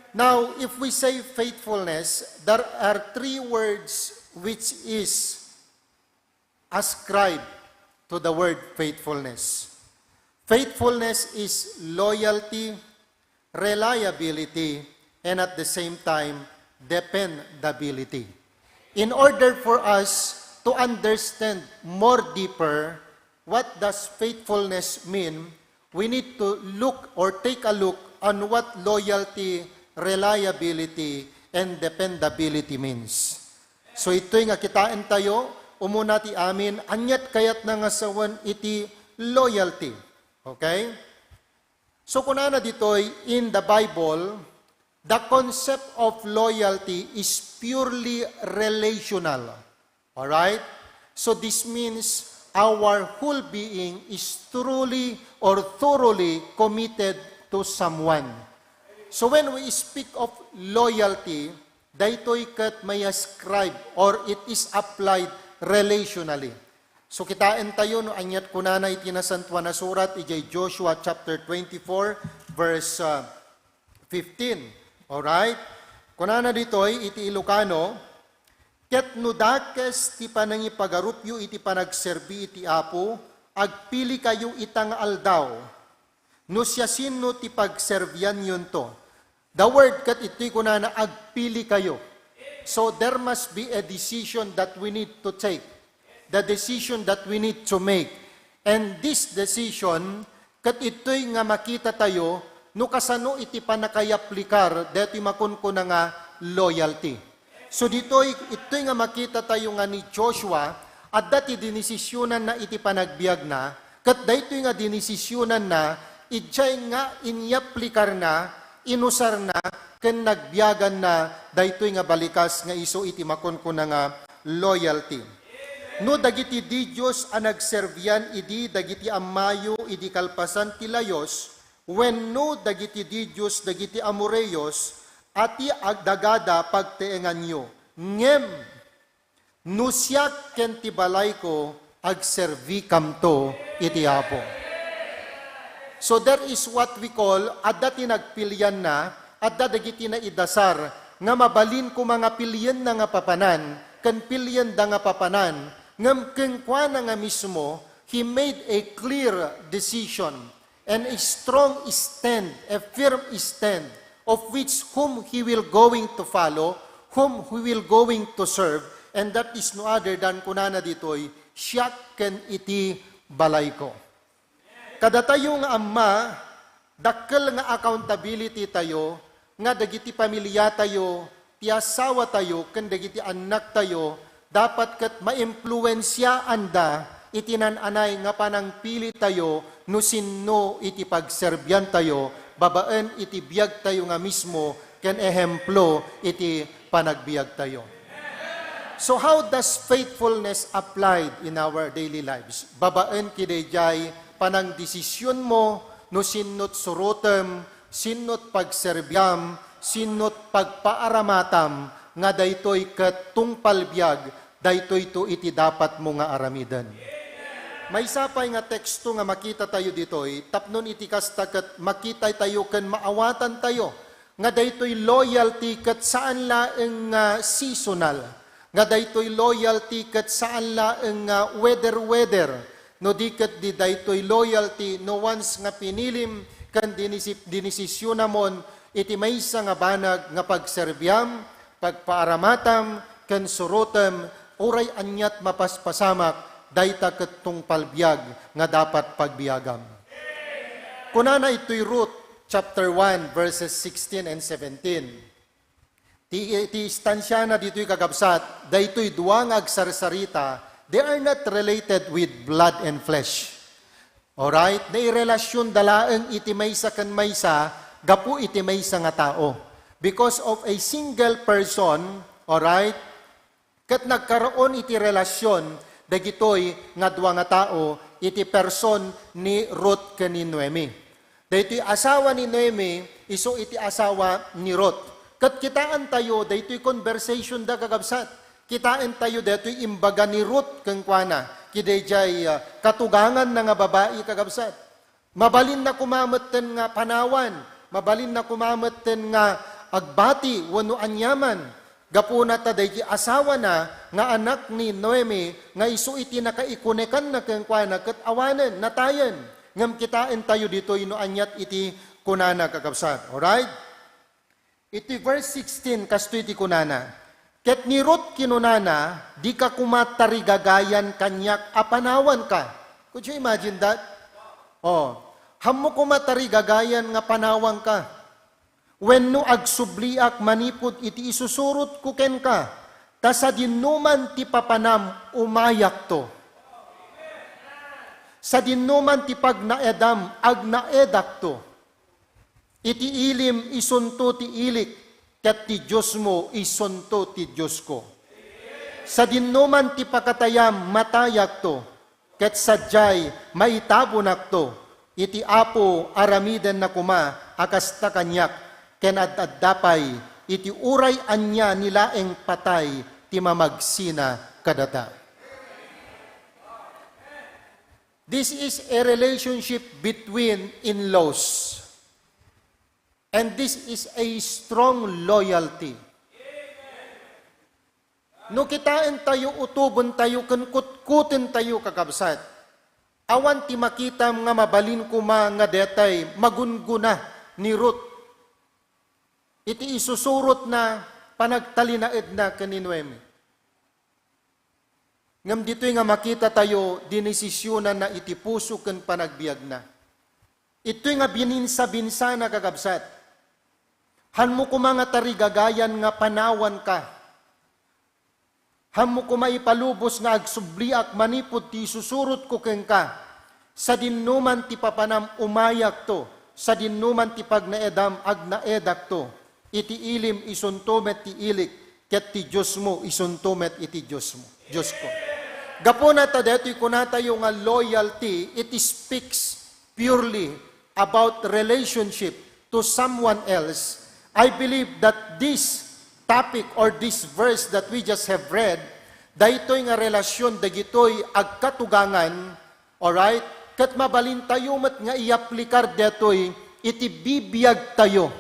Now, if we say faithfulness, there are three words which is ascribed to the word faithfulness. Faithfulness is loyalty, reliability, and at the same time, dependability. In order for us to understand more deeper what does faithfulness mean, we need to look or take a look on what loyalty, reliability, and dependability means. So, itoy nga kitaen tayo, umuna ti amin, aniat kayatna nga sawen iti loyalty. Okay? So, kunana ditoy, in the Bible, the concept of loyalty is purely relational. Alright? So, this means our whole being is truly or thoroughly committed to someone. So, when we speak of loyalty, daytoy ket may-ascribe or it is applied relationally. So, kitaen tayo no aniat kunana iti Nasantoan a Surat, idiay Joshua chapter twenty-four, verse, uh, fifteen. Alright? Kunana ditoy iti Ilocano, "Ket no dakes ti panangipagarupyo iti panagserbi iti Apo, agpilikayo ita nga aldaw, no siasino ti pagserbianyonto." The word ket itoy kunana, "Agpilikayo." So, there must be a decision that we need to take. The decision that we need to make. And this decision, ket itoy nga makita tayo no kasano iti pannakayaplikar daytoy makunkuna nga loyalty. So, ditoy, itoy nga makita tayo nga ni Joshua, adda ti dinesisyonanna iti panagbiagna, ket daytoy nga dinesisyonanna, idiay nga inyaplikarna, inusarna, ken nagbiaganna daytoy nga balikas nga isu iti makunkuna nga loyalty. No dagiti didios a nagserbian idi dagiti ammayo idi kalpasan ti layos, wenno dagiti didios dagiti Amoreos a ti agdagada pagteenganyo, ngem no siak ken ti balayko, agserbikamto iti Apo. So there is what we call, adda ti nagpilianna, adda dagiti naidasar, nga mabalin koma nga pilienna nga papanan, ken pilienda nga papanan, ngem kenkuana nga mismo, he made a clear decision and a strong stand, a firm stand, of which whom he will going to follow, whom he will going to serve, and that is no other than kunana ditoy, "Siak ken iti balayko." Kadatayo nga amma, dakkel nga accountability tayo nga dagiti pamiliatayo, ti asawatayo, ken dagiti annaktayo, dapat ket maimpluensiaanda iti nan-anay nga panangpilitayo no sinno iti pagserbiantayo babaen iti biagtayo nga mismo ken ehemplo iti panagbiagtayo. So how does faithfulness applied in our daily lives? Babaen ki daydiay panangdesisionmo no sinnot surotem, sinnot pagserbiam, sinnot pagpaaramatam nga daytoy ket tungpal biag, daytoyto iti dapatmo nga aramiden. Maysa pay nga teksto nga makitatayo ditoy, tapno iti kasta ket makitatayo ken maawatantayo nga daytoy loyalty ket saan laeng nga seasonal, nga daytoy loyalty ket saan laeng nga weather-weather, no di ket di daytoy loyalty no once nga pinilim ken dinisi-, dinisisyonamon iti maysa nga banag nga pagserbiam, pagpaaramatam, ken surotem, uray aniat mapaspasamak, dayta ket tungpal biag nga dapat pagbiagam. Kunana itoy Ruth chapter one, verses sixteen and seventeen. Ti, ti istansiana ditoy, kakabsat, daytoy dua nga agsarsarita, they are not related with blood and flesh. Alright? Nairelasyonda laeng iti maysa ken maysa gapu iti maysa nga tao. Because of a single person, alright? Ket nagkaroon iti relasyon dagitoy nga dua nga tao iti person ni Ruth ken ni Noemi. Daytoy asawa ni Noemi isu iti asawa ni Ruth. Ket kitaentayo daytoy conversation da, kakabsat. Kitaentayo daytoy imbaga ni Ruth kenkuana, ki daydiay, ah, katuganganna nga babai, kakabsat. Mabalinna koma metten nga panawan, mabalinna koma metten nga agbati wenno aniaman. Gapuna ta daydi asawana nga anak ni Noemi nga isu iti nakaikunekanna kenkuana ket awanen, natayen. Ngem kitaentayo ditoy no aniat iti kunana, kakabsat. Alright? Iti verse sixteen, kastoy ti kunana, "Ket ni Ruth kinunana, 'Dika koma tarigagayan kaniak a panawanka.'" Could you imagine that? Oh, "Hammo koma tarigagayan nga panawanka? Wenno agsubliak manipud iti isusurotko kenka, ta sadinoman ti papanam, umayakto. Sadinoman ti pagnaedam, agnaedakto." Iti ilim isunto ti ilik, ket ti Diosmo isunto ti Diosko. Sadinoman ti pakatayam, matayakto, ket sadiay, maitabonakto. Iti Apo, aramidenna koma a kasta kaniak, ken ad-adda pay iti uray ania ni laeng patay ti mamagsina kadata. This is a relationship between in-laws. And this is a strong loyalty. No kitaentayo, utobentayo, ken kutkutentayo, kakabsat, awan ti makitam nga mabalin koma nga detay magunggona ni Ruth iti isusurotna, panagtalinaedna ken ni Noemi. Ngem ditoy nga makitatayo, dinesisionanna iti puso ken panagbiagna. Itoy nga bininsabinsana, kakabsat. Hanmo koma nga tarigagayan nga panawanka. Hanmo koma ipalubos nga agsubliak manipud ti isusurotko kenka. Sadinoman ti papanam, umayakto. Sadinoman ti pagnaedam, agnaedakto. Iti ilim isunto met ti ilik, ket ti Diosmo isunto met iti Diosmo, Diosko. Gapuna ta daytoy kunatayo nga loyalty, it speaks purely about relationship to someone else. I believe that this topic or this verse that we just have read, daytoy nga relasyon dagitoy agkatugangan, alright? Ket mabalintayo met nga iaplikar daytoy iti bibiagtayo.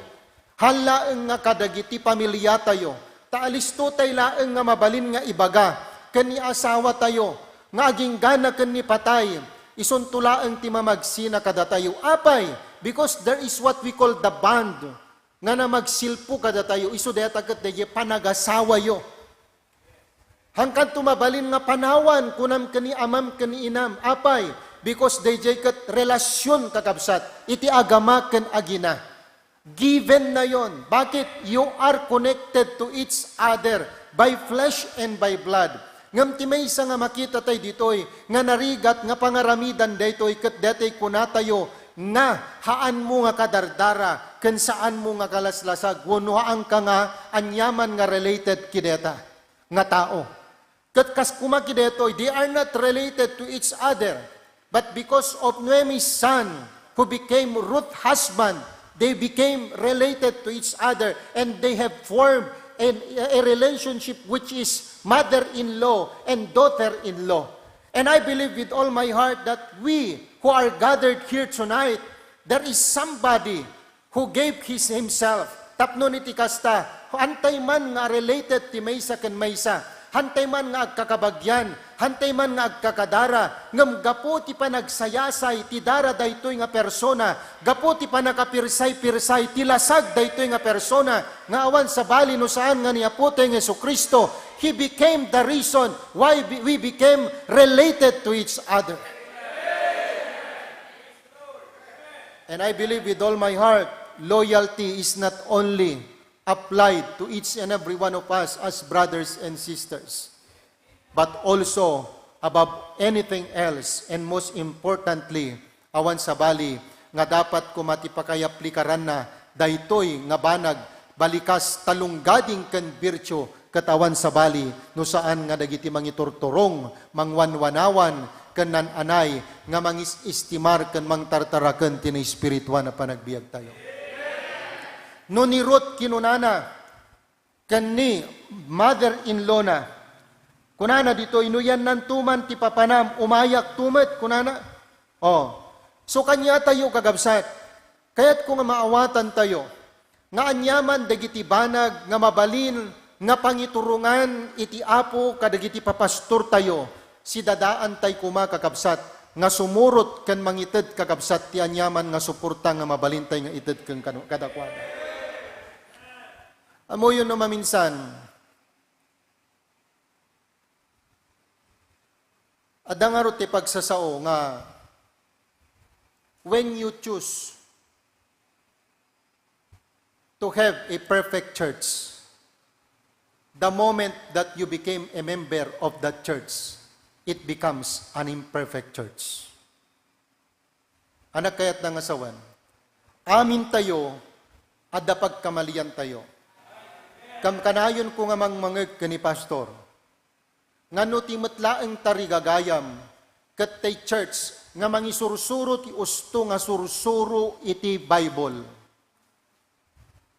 Haan laeng nga kadagiti pamiliatayo, ta alisto tay laeng nga mabalin nga ibaga ken ni asawatayo nga aginggana ken ni patay, isunto laeng ti mamagsina kadatayo. Apay? Because there is what we call the bond nga namagsilpo kadatayo. Isu dayta ket daydi panagasawayo. Hankanto mabalin nga panawan, kunam ken ni amam ken ni inam. Apay? Because daydiay ket relasyon, kakabsat, iti agama ken agina. Given na yon. Bakit? You are connected to each other by flesh and by blood. Ngem ti maysa nga makita tayo ditoy, nga narigat nga pangaramidan daytoy, ket daytoy kunatayo nga haanmo nga kadardara, ken saanmo nga kalaslasag, wenno haanka nga aniaman nga related kadayta nga tao. Ket kas koma kadaytoy, they are not related to each other. But because of Noemi's son, who became Ruth's husband, they became related to each other, and they have formed an, a relationship which is mother-in-law and daughter-in-law. And I believe with all my heart that we who are gathered here tonight, there is somebody who gave his himself. Tapno iti kasta, hantay man nga related ti maysa ken maysa, hantay man nga agkakabagian, hantay man nga agkakadara, ngem gapu ti panagsayasay ti dara daytoy nga persona, gapu ti panakapirsay-pirsay ti lasag daytoy nga persona, nga awan sabali no saan nga ni Apo tayo nga Jesu-Cristo, he became the reason why be-, we became related to each other. And I believe with all my heart, loyalty is not only applied to each and every one of us as brothers and sisters, but also above anything else, and most importantly, awan sabali nga dapat koma ti pakayaplikaranna daytoy nga banag, balikas, talonggading ken birtue, ket awan sabali no saan nga dagiti mangiturturong, mangwanwanawan, ken naan-anay nga mangis-estimar ken mangtartaraken ti naespirituan a panagbiagtayo. No ni Ruth kinunana ken ni mother-in-law-na, kunana ditoy, "No yannanto man ti papanam, umayakto met," kunana. Oh. So, kaniatayo, kakabsat, kayatko nga maawatantayo nga aniaman dagiti banag nga mabalin nga pangiturongan iti Apo kadagiti papastortayo, sidadaantay koma, kakabsat, nga sumurot ken mangited, kakabsat, ti aniaman nga suporta nga mabalintay nga ited ken kanu-, kadakuada. Ammoyo no maminsan, adda ngarud ti pagsasao nga when you choose to have a perfect church, the moment that you became a member of that church, it becomes an imperfect church. Anak kayat na nga sawen, amintayo, adda pagkamaliantayo. Kam-, kanayonko nga mangmangeg ken ni Pastor, nga no ti met laeng tarigagayam ket tay church nga mangisursuro ti usto nga sursuro iti Bible,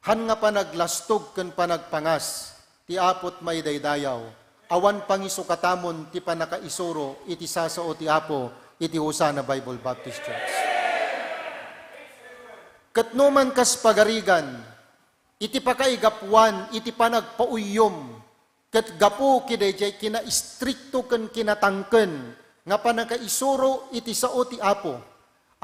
han nga panaglastog ken panagpangas ti Apo ti maidaydayaw, awan pangisukatamon ti pannakaisuro iti sasao ti Apo iti Hosanna Bible Baptist Church. Ket no man kas pagarigan, iti pakaigapuan iti panagpauyyom, ket gapu kadaydiay kinaistrikto ken kinatangken nga pannakaisuro iti sao ti Apo,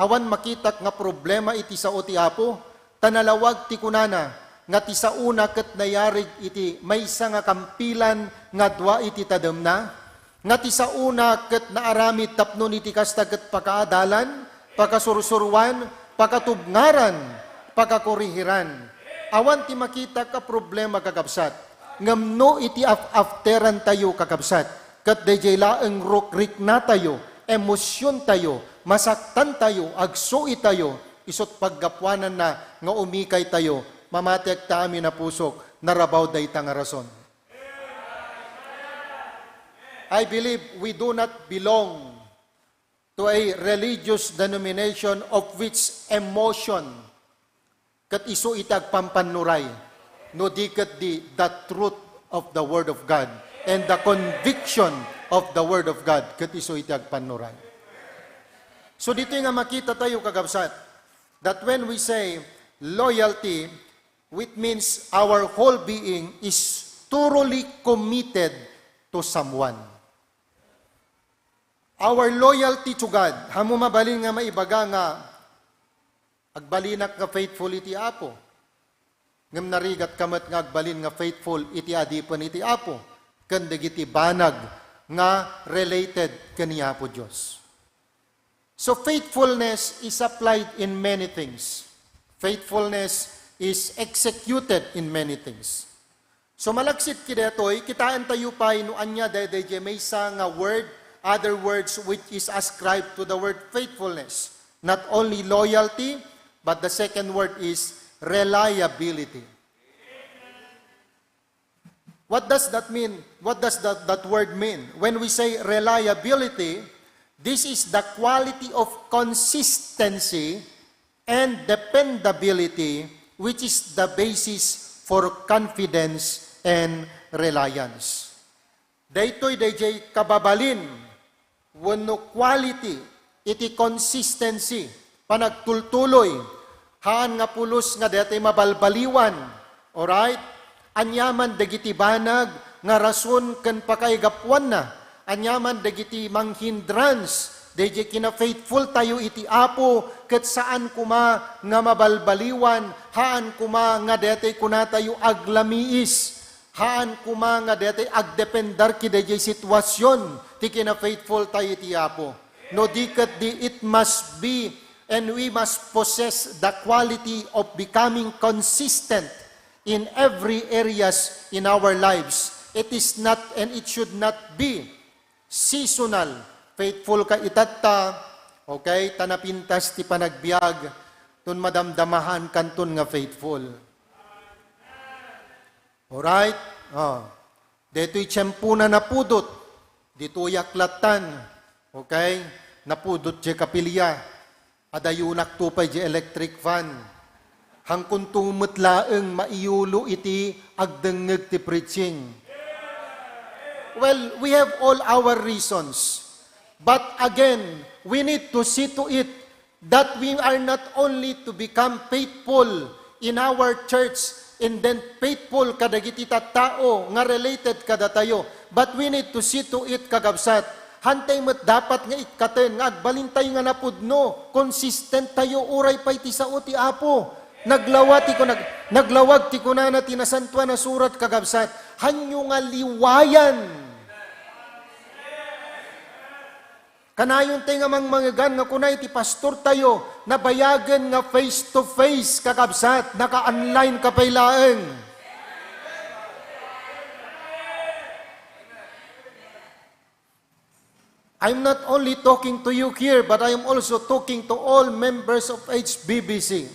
awan makitak nga problema iti sao ti Apo, ta nalawag ti kunana nga ti saona ket nayarig iti maysa nga kampilan nga dua iti tademna, nga ti saona ket naaramid tapno iti kasta ket pakaadalan, pakasursuruan, pakatubngaran, pakakorihiran. Awan ti makitak a problema, kakabsat. Ngem no iti af-, afterantayo, kakabsat, ket daydiay laeng rukriknatayo, emosiontayo, masaktantayo, agsuitayo, isut' paggapuananna nga umikaytayo, mamatiek ta amin a pusok, narabaw dayta nga rason. I believe we do not belong to a religious denomination of which emotion ket isu iti agpampannuray, no di ket di the truth of the Word of God and the conviction of the Word of God ket isu iti agpannuray. So, ditoy nga makita tayo, kakabsat, that when we say loyalty, it means our whole being is thoroughly committed to someone. Our loyalty to God, haanmo mabalin nga maibaga nga agbalinak nga faithful iti Apo, ngem narigatka met nga agbalin nga faithful iti adipen iti Apo, ken dagiti banag nga related ken ni Apo Dios. So, faithfulness is applied in many things. Faithfulness is executed in many things. So malaksid kadaytoy, kitaentayo pay no ania daydiay maysa nga word, other words which is ascribed to the word faithfulness. Not only loyalty, but the second word is reliability. What does that mean? What does that, that word mean? When we say reliability, this is the quality of consistency and dependability, which is the basis for confidence and reliance. Daytoy daydiay kababalin wenno quality iti consistency, panagtultuloy, haan nga pulos nga daytoy mabalbaliwan. Alright? Aniaman dagiti banag nga rason ken pakaigapuanna, aniaman dagiti manghindrance, daydiay kina-faithful tayo iti Apo, ket saan koma nga mabalbaliwan, haan koma nga daytoy kunatayo aglamiis. Haan koma nga daytoy agdependar kadaydiay situasion ti kina-faithful tayo iti Apo. No di ket di, it must be and we must possess the quality of becoming consistent in every areas in our lives. It is not and it should not be seasonal. Faithful ka itatta, okay? Ta napintas ti panagbiag, ton madamdamahan kanton nga faithful. Alright? Oh. Detoy tiempona napudot. Ditoyak lattan. Okay? Napudot diay kapilya. Adayonakto pay diay electric fan. Hangkonto met laeng maiyulo iti agdengngeg ti preaching. Well, we have all our reasons. But again, we need to see to it that we are not only to become faithful in our church and then faithful kadagiti tattao nga related kadatayo, but we need to see to it, kakabsat, hantay met dapat nga ikkaten nga agbalintayo nga napudno, consistent tayo, uray pay ti sao ti Apo. Naglawa ti kunag-, naglawag ti kunana ti Nasantoan a Surat, kakabsat, hanyo nga liwayan. Kanayon tay nga mangmangegan nga kuna iti pastor tayo, nabayagen nga face to face, kakabsat, naka-online ka pay laeng. I'm not only talking to you here, but I am also talking to all members of H B B C.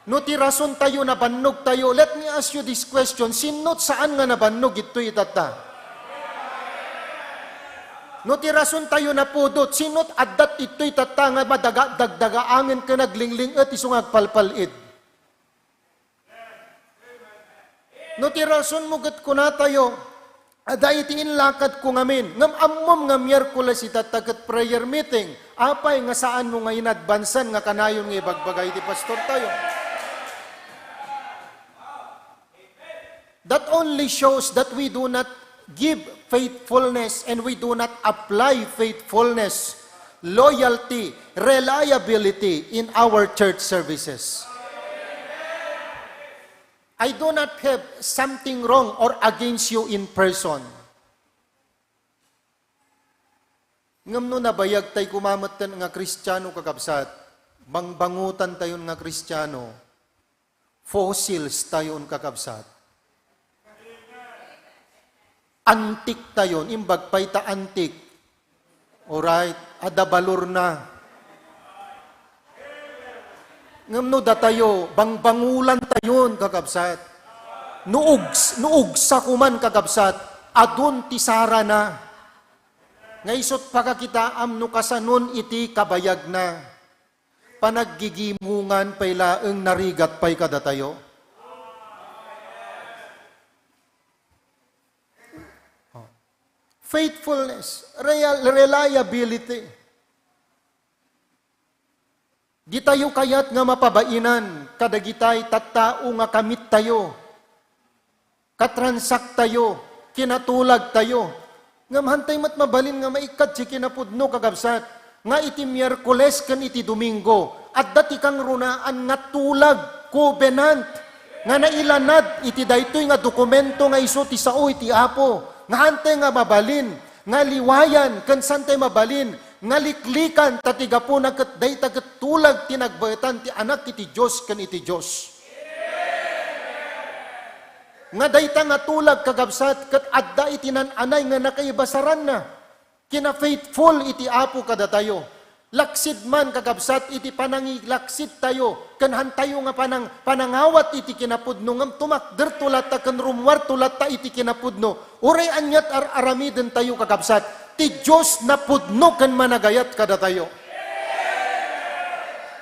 No ti rason tayo nabannog tayo, let me ask you this question, sinot saan nga nabannog itoy itatta? No ti rason tayo napudot, sinot addat itoy itatta nga madaga-, dagdagaangen ken naglingling-et isu nga agpalpal-id? No ti rason mo ket kunatayo, adda iti inlakadko ngamin, ngem ammom nga Miyerkules itatta ket prayer meeting, apay nga saan mo nga inadbansan nga kanayon nga ibagbaga iti pastor tayo? That only shows that we do not give faithfulness and we do not apply faithfulness, loyalty, reliability in our church services. I do not have something wrong or against you in person. Ngem no nabayag tay kumametten nga Kristiano, kakabsat, bangbangutan tayon nga Kristiano, fossils tayon, kakabsat. Antik tayon, imbag pay ta antik. Alright, adda balorna. Ngem no datayo, bangbangulan tayon, kakabsat. No ugs-, no ugsa koman, kakabsat, adun ti sarana. Nga isut' pakakitaam no kasanon iti kabayagna. Panaggigimongan pay laeng narigat pay kadatayo. Oh. Faithfulness, real-, reliability. Ditayo kayat nga mapabainan kadagitay tattao nga kamittayo, katransak tayo, kinatulag tayo. Ngem hantay met mabalin nga maikkat ti kinapudno, kakabsat, nga iti Miyerkules ken iti Domingo, adda ti kangrunaan nga tulag, covenant, nga nailanad iti daytoy nga dokumento nga isu ti sao iti Apo, nga hantay nga mabalin nga liwayan ken santay mabalin nga liklikan, ta ti gapuna ket dayta ket tulag ti nagbaetan ti Anak iti Dios ken iti Dios. Nga dayta nga tulag, kakabsat, ket adda iti nan-anay nga nakaibasaranna. Kina-faithful iti Apo kadatayo. Laksid man, kakabsat, iti panangilaksidtayo, ken hantayo nga panang-, panangawat iti kinapudno, ngem tumakderto latta ken rummuarto latta iti kinapudno. Uray ania't ar-aramidentayo, kakabsat, ti Dios napudno ken managayat kadatayo.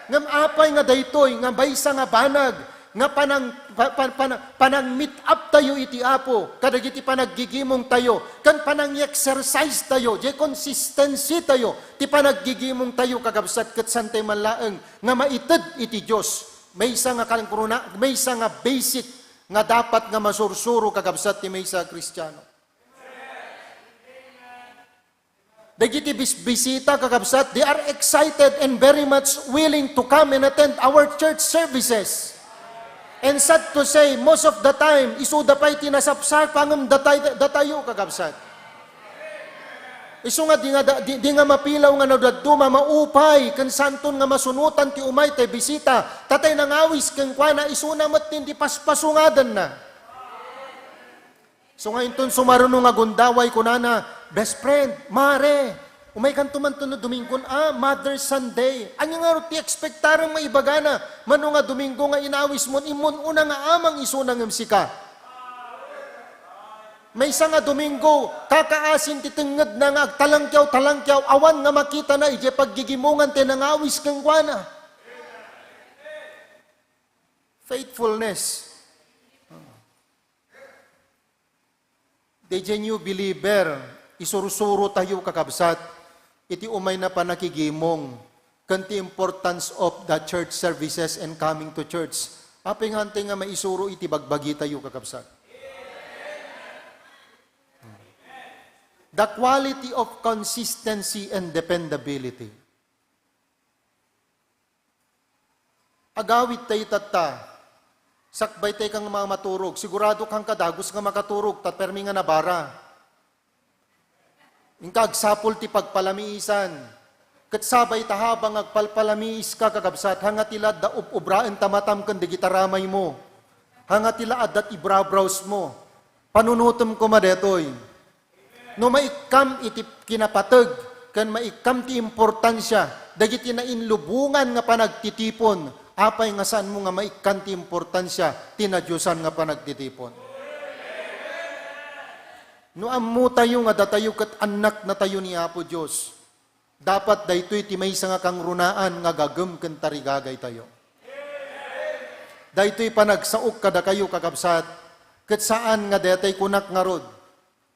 Ngem apay nga daytoy nga maysa nga banag nga panang-, pa-, pa-, pana-, panang-meet up tayo iti Apo kadagiti panaggigimong tayo, ken panang-exercise tayo, diay consistency tayo, ti panaggigimong tayo, kakabsat, ket saan tay man laeng nga maited iti Dios. Maysa nga kangruna-, maysa nga basic nga dapat nga masursuro, kakabsat, ti maysa a Kristiano. Dagiti bisbisita, kakabsat, they are excited and very much willing to come and attend our church services. And sad to say, most of the time, isuda pay ti nasapsapa ngem datay-, datayo, kakabsat. Isu nga di nga da-, di, di nga mapilaw nga no dadduma, maupay, ken saanton nga masunotan ti umay tay bisita, ta tay nangawis kenkuana, isuna met ti paspasungdanna. So nga inton sumaruno nga gundaway, kunana, "Best friend, mare, umaykanto man to no Domingon, ah, Mother's Sunday." Ania ngarud ti ekspektarem nga ibagana? Mano nga Domingo nga inawismon, immon una nga amang isuna ngem sika. Maysa nga Domingo, kakaasin ti tengngedna nga agtalangkiaw-talangkiaw, awan nga makitana idiay paggigimongan ti nangawis kenkuana. Faithfulness. Daydiay new believer, isursuro tayo, kakabsat, iti umayna pannakigimong, ken ti importance of the church services and coming to church. Apay nga hantay nga maisuro iti bagbagi tayo, kakabsat? The quality of consistency and dependability. Agawid tayo tatta. Sakbay tayo kang mga maturog. Sigurado kang kadagus nga makaturog, ta permi nga nabara. Inka agsapul ti pagpalamiisan. Ket sabay ta habang agpalpalamiis ka, kakabsat, hanga ti la adda ub-ubraen ta matam ken dagiti ramay mo. Hanga ti la adda ti brow-brows mo. Panunotem koma daytoy. No maikkam iti kinapateg ken maikkam ti importansia dagiti nainlubongan nga panagtitipon, apay nga saanmo nga maikkan ti importansia ti nadiosan nga panagtitipon? No ammotayo nga datayo ket annaknatayo ni Apo Dios, dapat daytoy ti maysa nga kangrunaan nga agagem ken tarigagaytayo. Daytoy panagsaok kadakayo, kakabsat, ket saan nga daytay kunak ngarud,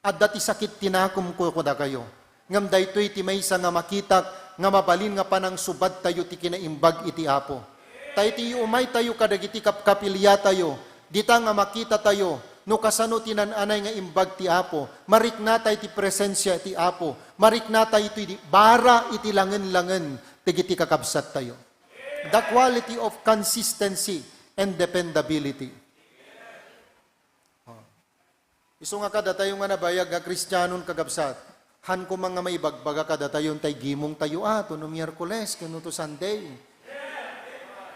adda ti sakit ti nakemko kadakayo. Ngem daytoy ti maysa nga makitak nga mabalin nga panangsubadtayo ti kinaimbag iti Apo. Ta iti umaytayo kadagiti kapkapiliatayo, dita nga makitatayo no kasano ti nan-anay nga imbag ti Apo, mariknatay ti presensia ti Apo, mariknatay ti bara iti langen-langen dagiti kakabsattayo. The quality of consistency and dependability. Oh. Isu nga kadatayo nga nabayag nga Kristianon, kakabsat, han koma nga maibagbaga kadatayo intay gimongtayo, ah, to no Miyerkules, ken no to Sunday.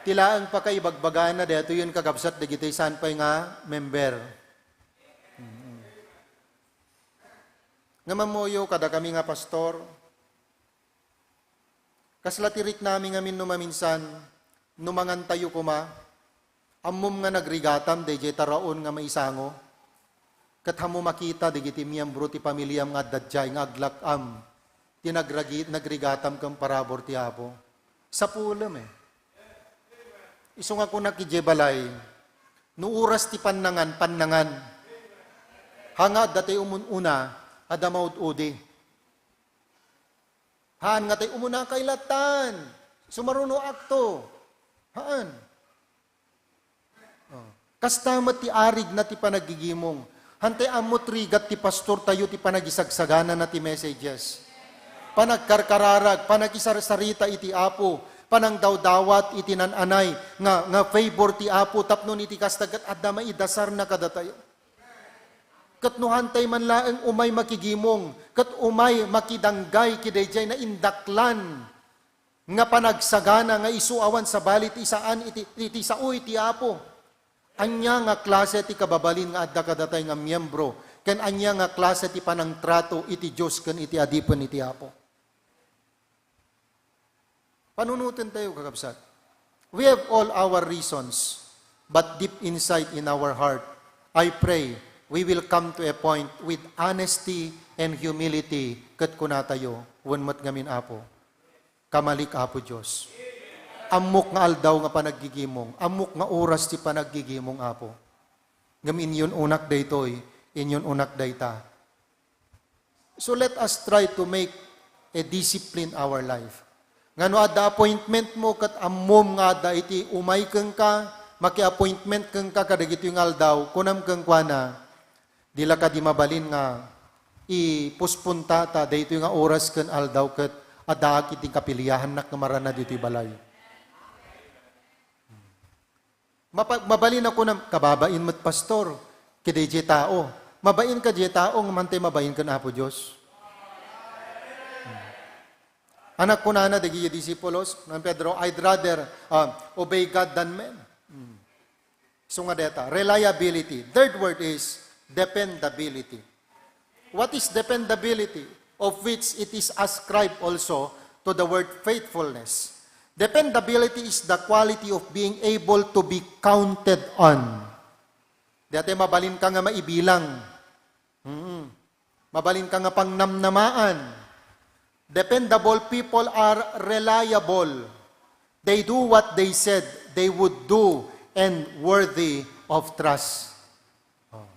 Ti laeng pakaibagbagana daytoyen, kakabsat, dagiti saan pay nga member. Mm. Ngem ammoyo, kadakami nga pastor, kasla ti riknami ngamin no maminsan, no mangantayo koma, ammom nga nagrigatam daydiay taraon nga maisango, ket ammo makita dagiti miyembro ti pamiliam nga adda diay nga aglak-am ti nagragi-, nagrigatam ken parabur ti Apo. Sapulem, eh. Isu nga kunak idiay balay, no oras ti pannangan, pannangan. Hanga adda tay umun-una, adda maud-udi. Haan nga tay umuna kailattan. Sumaruno akto. Haan. Oh. Kasta met ti arigna ti panagigimong. Hantay ammo ti rigat ti pastor tayo ti panagisagsaganana ti messages. Panagkarkararag, panagisarsarita iti Apo, panangdawdawat iti nan-anay nga, nga favor ti Apo, tapno iti kasta ket adda maidasarna kadatayo. Ket no haantay man laeng umay makigimong, ket umay makidanggay kadaydiay naindaklan nga panagsagana nga isu awan sabali ti saan iti, iti sao iti Apo. Ania nga klase ti kababalin nga adda kadatay nga miyembro, ken ania nga klase ti panangtrato iti Dios ken iti adipen iti Apo? Panunoten tayo, kakabsat. We have all our reasons, but deep inside in our heart, I pray we will come to a point with honesty and humility ket kunatayo, wen met ngamin, Apo, kamalik, Apo Dios. Ammok nga aldaw nga panaggigimong, ammok nga oras ti panaggigimong, Apo. Ngem inyon unak daytoy, inyon unak dayta. So let us try to make a discipline our life. Nga no adda appointment mo ket ammom nga adda iti umay kenka, maki-appointment kenka kadagitoy nga aldaw, kunam kenkuana, "Di la kadi mabalin nga ipusponta ta daytoy nga oras ken aldaw ket addaak iti kapiliahannak nga marana ditoy balay." Mapa-, mabalin a kunam, kababain met, pastor, kadaydiay tao. Mabain kadiay tao, ngem haantay mabain ken Apo Dios. Hmm. Ania kunana dagiti disipulos, ni Pedro, "I'd rather, ah, obey God than men." Hmm. So nga deta, reliability. Third word is dependability. What is dependability? Of which it is ascribed also to the word faithfulness. Dependability is the quality of being able to be counted on. Dati mabalin ka nga maibilang. Mm. Mabalin ka nga pangnamnamaan. Dependable people are reliable. They do what they said they would do and worthy of trust. Oh.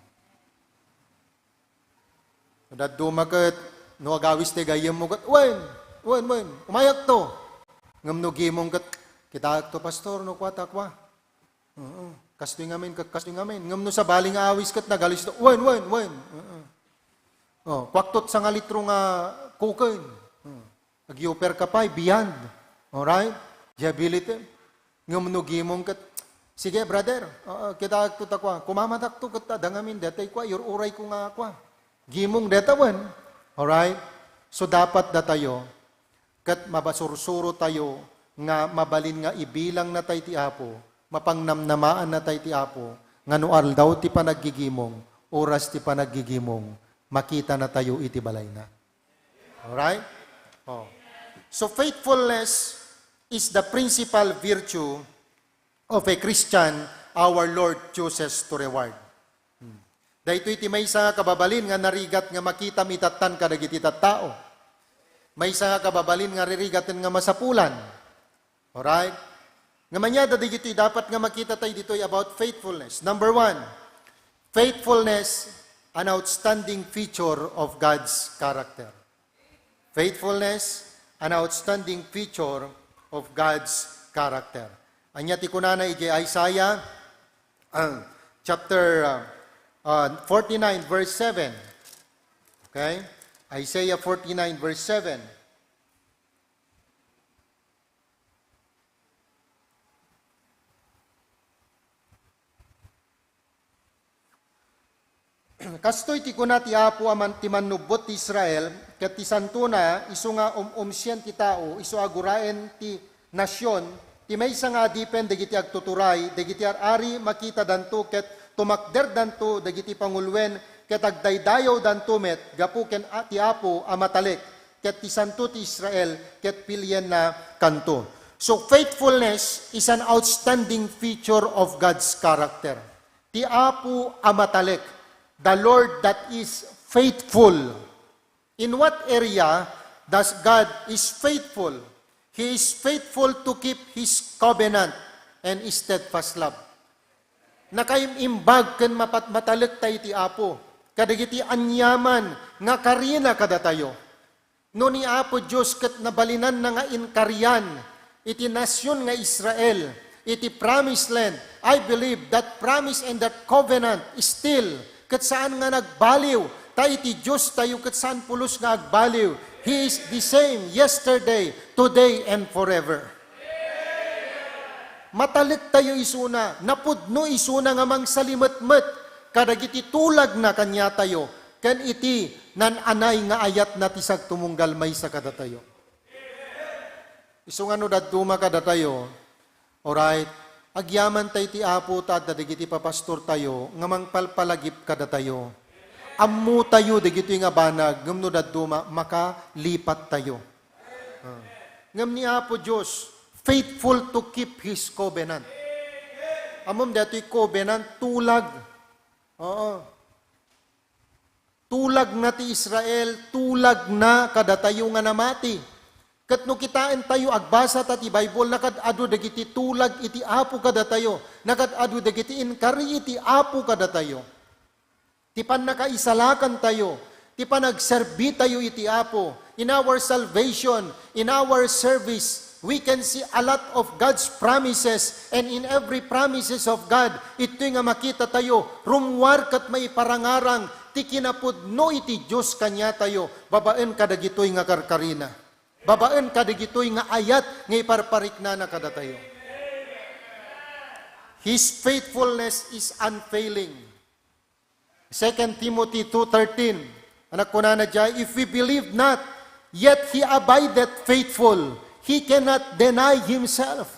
Dadduma ket, no agawis ti gayyemmo ket, "Wen, wen, wen, umayakto." Ngem no gimong ket, "Kitaekto, pastor, no kuata, kua." Oo. Kastoy ngamin, ket kastoy ngamin. Ngem no sabali nga awis ket nagalisto, "Wen, wen, wen." Oo. Oh, kuaktot sangalitro nga kuken. Oo. Ag-offer ka pay, beyond. Alright? Diability. Ngem no gimong ket, "Sige, brother. Oo, kitaekto ta kua. Kumamatakto ket adda ngamin datay kua, ur-urayko nga kua." Gimong deta wen. Alright? So, dapat datayo, ket mabasursuro tayo nga mabalin nga ibilang natay ti Apo, mapangnamnamaan natay ti Apo, nga no aldaw ti panaggigimong, oras ti panaggigimong, makita natayo iti balayna. Alright? Oh. So, faithfulness is the principal virtue of a Christian our Lord chooses to reward. Hmm. Daytoy ti maysa nga kababalin nga narigat nga makitam itattan kadagiti tattao. Maysa nga kababalin nga ririgaten nga masapulan. Alright? Nga manyada dagitoy dapat nga makita tayo ditoy about faithfulness. Number one, faithfulness, an outstanding feature of God's character. Faithfulness, an outstanding feature of God's character. Ania ti kunana idiay Isaiah, ah, chapter, ah, ah, forty-nine, verse seven. Okay? Isaiah forty-nine, verse seven. Kastoy ti kuna ti Apo a man-, ti Mannubbot ti Israel, ket ti Santona, isu nga um-, umsien ti tao, isu a guraen ti nasion, ti maysa nga adipen dagiti agtuturay, dagiti ar-ari makitadanto ket tumakderdanto dagiti panguloen, ket agdaydayawdanto met gapu ken a-, ti Apo a Matalek, ket ti Santo ti Israel, ket pilienna kanto. So, faithfulness is an outstanding feature of God's character. Ti Apo a Matalek, the Lord that is faithful. In what area does God is faithful? He is faithful to keep His covenant and steadfast love. Nakaimbag ken mapat-, matalek tayo ti Apo. Kadagiti aniaman nga karina kadatayo. No ni Apo Dios ket nabalinanna nga inkarian iti nasion nga Israel, iti promised land, I believe that promise and that covenant is still ket saan nga nagbaliw, ta iti Dios tayo ket saan pulos nga agbaliw. He is the same yesterday, today, and forever. Matalek tayo isuna, napudno isuna nga mangsalimetmet. kadagiti tulagna kaniatayo, ken iti nan-anay nga ayatna ti sagtumunggal maysa kadatayo. Isu nga no dadduma kadatayo, alright, agyamanta iti Apo ta adda dagiti papastortayo nga mangpalpalagip kadatayo. Ammotayo dagitoy nga banag, ngem no dadduma, makalipattayo. Ah. Ngem ni Apo Dios, faithful to keep His covenant. Ammom daytoy covenant, tulag. Oo. Tulagna ti Israel, tulagna kadatayo nga namati. Ket no kitaentayo, agbasa ta ti Bible, nakaad-adu dagiti tulag iti Apo kadatayo, nakaad-adu dagiti inkari iti Apo kadatayo. Ti pannakaisalakantayo, ti panagserbitayo iti Apo, in our salvation, in our service, we can see a lot of God's promises, and in every promises of God, itoy nga makitatayo, rummuar ket maiparangarang ti kinapudno iti Dios kaniatayo, babaen kadagitoy nga karkarina, babaen kadagitoy nga ayat nga iparpariknana kadatayo. His faithfulness is unfailing. Second Timothy two thirteen, anak kunana diay, "If we believe not, yet he abideth faithful. He cannot deny himself."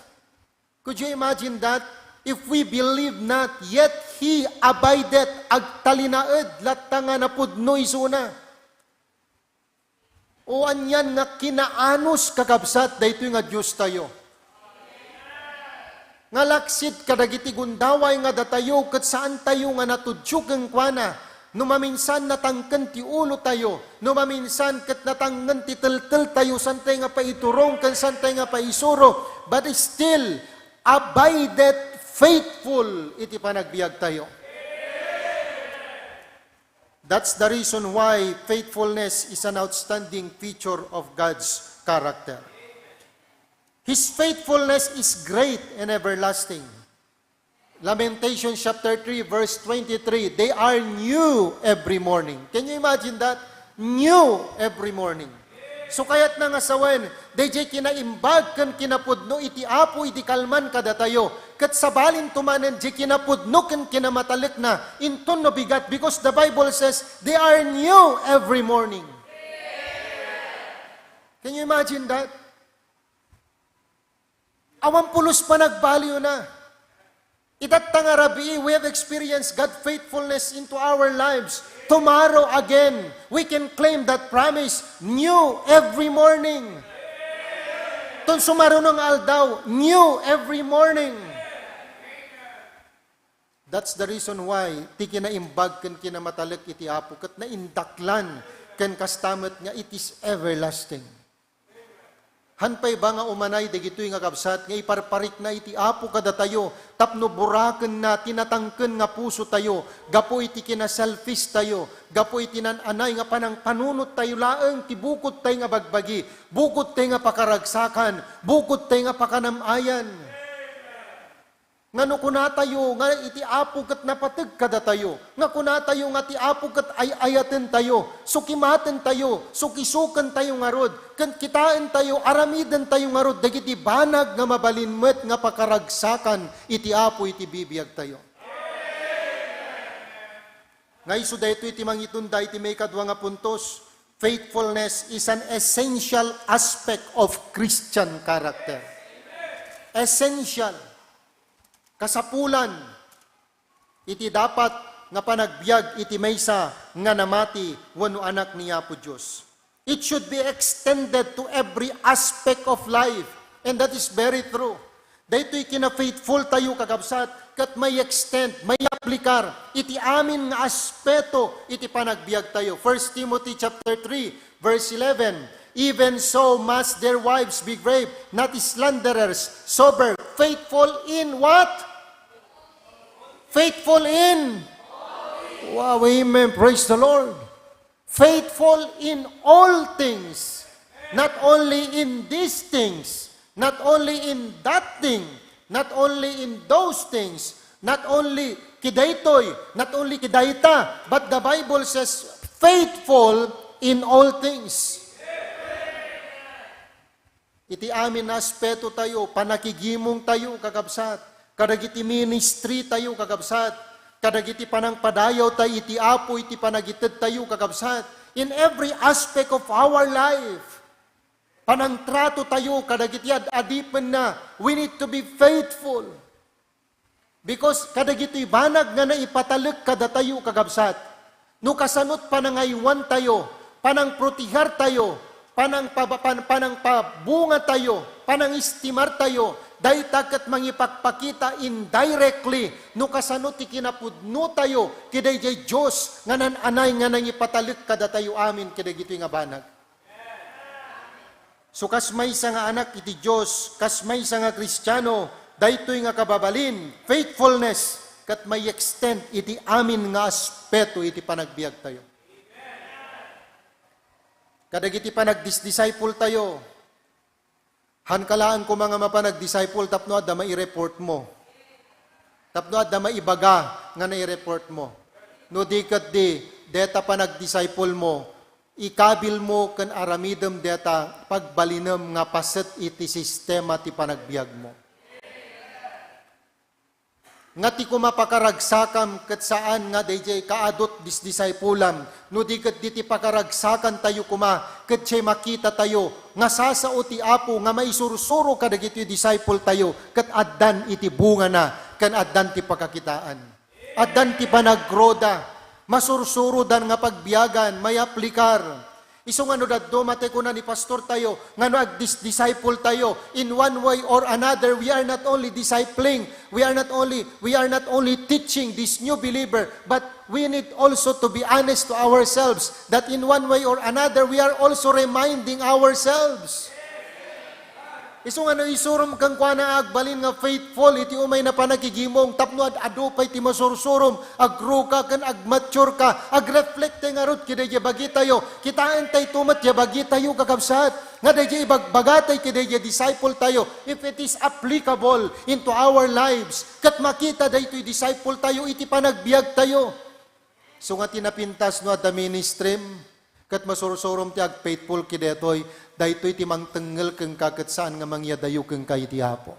Could you imagine that? "If we believe not, yet he abideth," agtalinaed latta nga napudno isuna. O anian nga kinaanus, kakabsat, daytoy nga Diostayo. Nga laksid kadagiti gundaway nga datayo ket saantayo nga natudyo kenkuana. No maminsan natangken ti ulotayo, no maminsan ket natangken ti telteltayo, saantay nga paiturong ken saantay nga paisuro, but still abideth faithful iti panagbiagtayo. That's the reason why faithfulness is an outstanding feature of God's character. His faithfulness is great and everlasting. Lamentation chapter three, verse twenty-three, "They are new every morning." Can you imagine that? New every morning. So, kayatna nga sawen, daydiay kinaimbag ken kinapudno iti Apo idi kalman kadatayo, ket sabalinto manen diay kinapudno ken kinamatalekna, inton no bigat, because the Bible says, "They are new every morning." Can you imagine that? Awan pulos panagbaliwna. Itatta nga rabii, we have experienced God's faithfulness into our lives. Tomorrow again, we can claim that promise, new every morning. Ton sumaruno nga aldaw, new every morning. That's the reason why ti kinaimbag ken kinamatalek iti Apo ket naindaklan ken kasta met nga it is everlasting. Han pay ba nga umanay dagitoy nga kabsat nga iparparikna iti Apo kadatayo tapno burakenna ti natangken nga pusotayo gapu iti kinaselfish tayo, gapu iti nan-anay nga panangpanunottayo laeng ti bukodtay nga bagbagi, bukodtay nga pakaragsakan, bukodtay nga pakanam-ayan. Nga no kunatayo nga iti Apo ket napateg kadatayo, nga kunatayo nga ti Apo ket ay-ayatentayo, sukimatentayo, sukisukentayo ngarud, ket kitaentayo, aramidentayo ngarud dagiti banag nga mabalin met nga pakaragsakan iti Apo iti bibiagtayo. Nga isu daytoy ti mangitunda iti maikadua nga puntos, faithfulness is an essential aspect of Christian character. Essential. Kasapulan iti dapat nga panagbiag iti maysa nga namati wenno anak ni Apo Dios. It should be extended to every aspect of life. And that is very true. Daytoy kina-faithful tayo, kakabsat, ket may extend, may aplikar iti amin nga aspeto iti panagbiag tayo. First Timothy chapter three, verse eleven, "Even so must their wives be grave, not slanderers, sober, faithful in what? Faithful in." Wow, amen. Praise the Lord. Faithful in all things, not only in these things, not only in that thing, not only in those things, not only kidaytoy, not only kidayta, but the Bible says, "Faithful in all things." Iti amin nga aspeto tayo, panakigimong tayo, kakabsat, kadagiti ministry tayo, kakabsat, kadagiti panangpadayawtayo iti Apo iti panagitedtayo, kakabsat, in every aspect of our life. Panangtratotayo kadagiti ad-adipenna, we need to be faithful. Because kadagitoy banag nga naipatalek kadatayo, kakabsat, no kasanot panangaywantayo, panangprotehartayo, panangpaba-, pan-, panangpabungatayo, panangistimartayo, dayta ket mangipakpakita indirectly no kasano ti kinapudnotayo kadaydiay Dios nga naan-anay nga nangipatalek kadatayo amin kadagitoy nga banag. So, kas maysa nga anak iti Dios, kas maysa nga Kristiano, daytoy nga kababalin, faithfulness, ket may extend iti amin nga aspeto iti panagbiagtayo. Kadagiti panagdisdisaipultayo, hanka laeng koma nga mapan agdisaipul tapno adda maireport mo. Tapno adda maibaga nga naireport mo. No di ket di, deta panagdisaipul mo, ikabil mo ken aramidem deta pagbalinem nga paset iti sistema ti panagbiag mo. Nga ti koma pakaragsakam ket saan nga daydiay kaadut disdisaipulam, no di ket di ti pakaragsakantayo koma ket diay makitatayo nga sasao ti Apo nga maisursuro kadagiti disciple tayo ket addan iti bungana ken addan ti pakakitaan. Addan ti panagroda, masursurodan nga pagbiagan, mayaplikar. Isu nga no dadduma ti kuna ni pastor tayo, nga no agdis-, disciple tayo, in one way or another, we are not only discipling, we are not only, we are not only teaching this new believer, but we need also to be honest to ourselves that in one way or another, we are also reminding ourselves. Isu nga no isurom kenkuana nga agbalin nga faithful iti umay na panagigimong tapno ad-adu pay ti masursurom, agruka ken agmature ka, agreflect tay ngarud kadaydiay bagitayo. Kitaen tay to met diay bagitayo, kakabsat, nga daydiay ibagbagatayo kadaydiay disciple tayo. If it is applicable into our lives, ket makita daytoy disciple tayo iti panagbiag tayo. Isu nga ti napintas no adda ministry, ket masursurom ti agfaithful kadaytoy, daytoy ti mangtengngel kenka ket saan nga mangyadayo kenka iti Apo.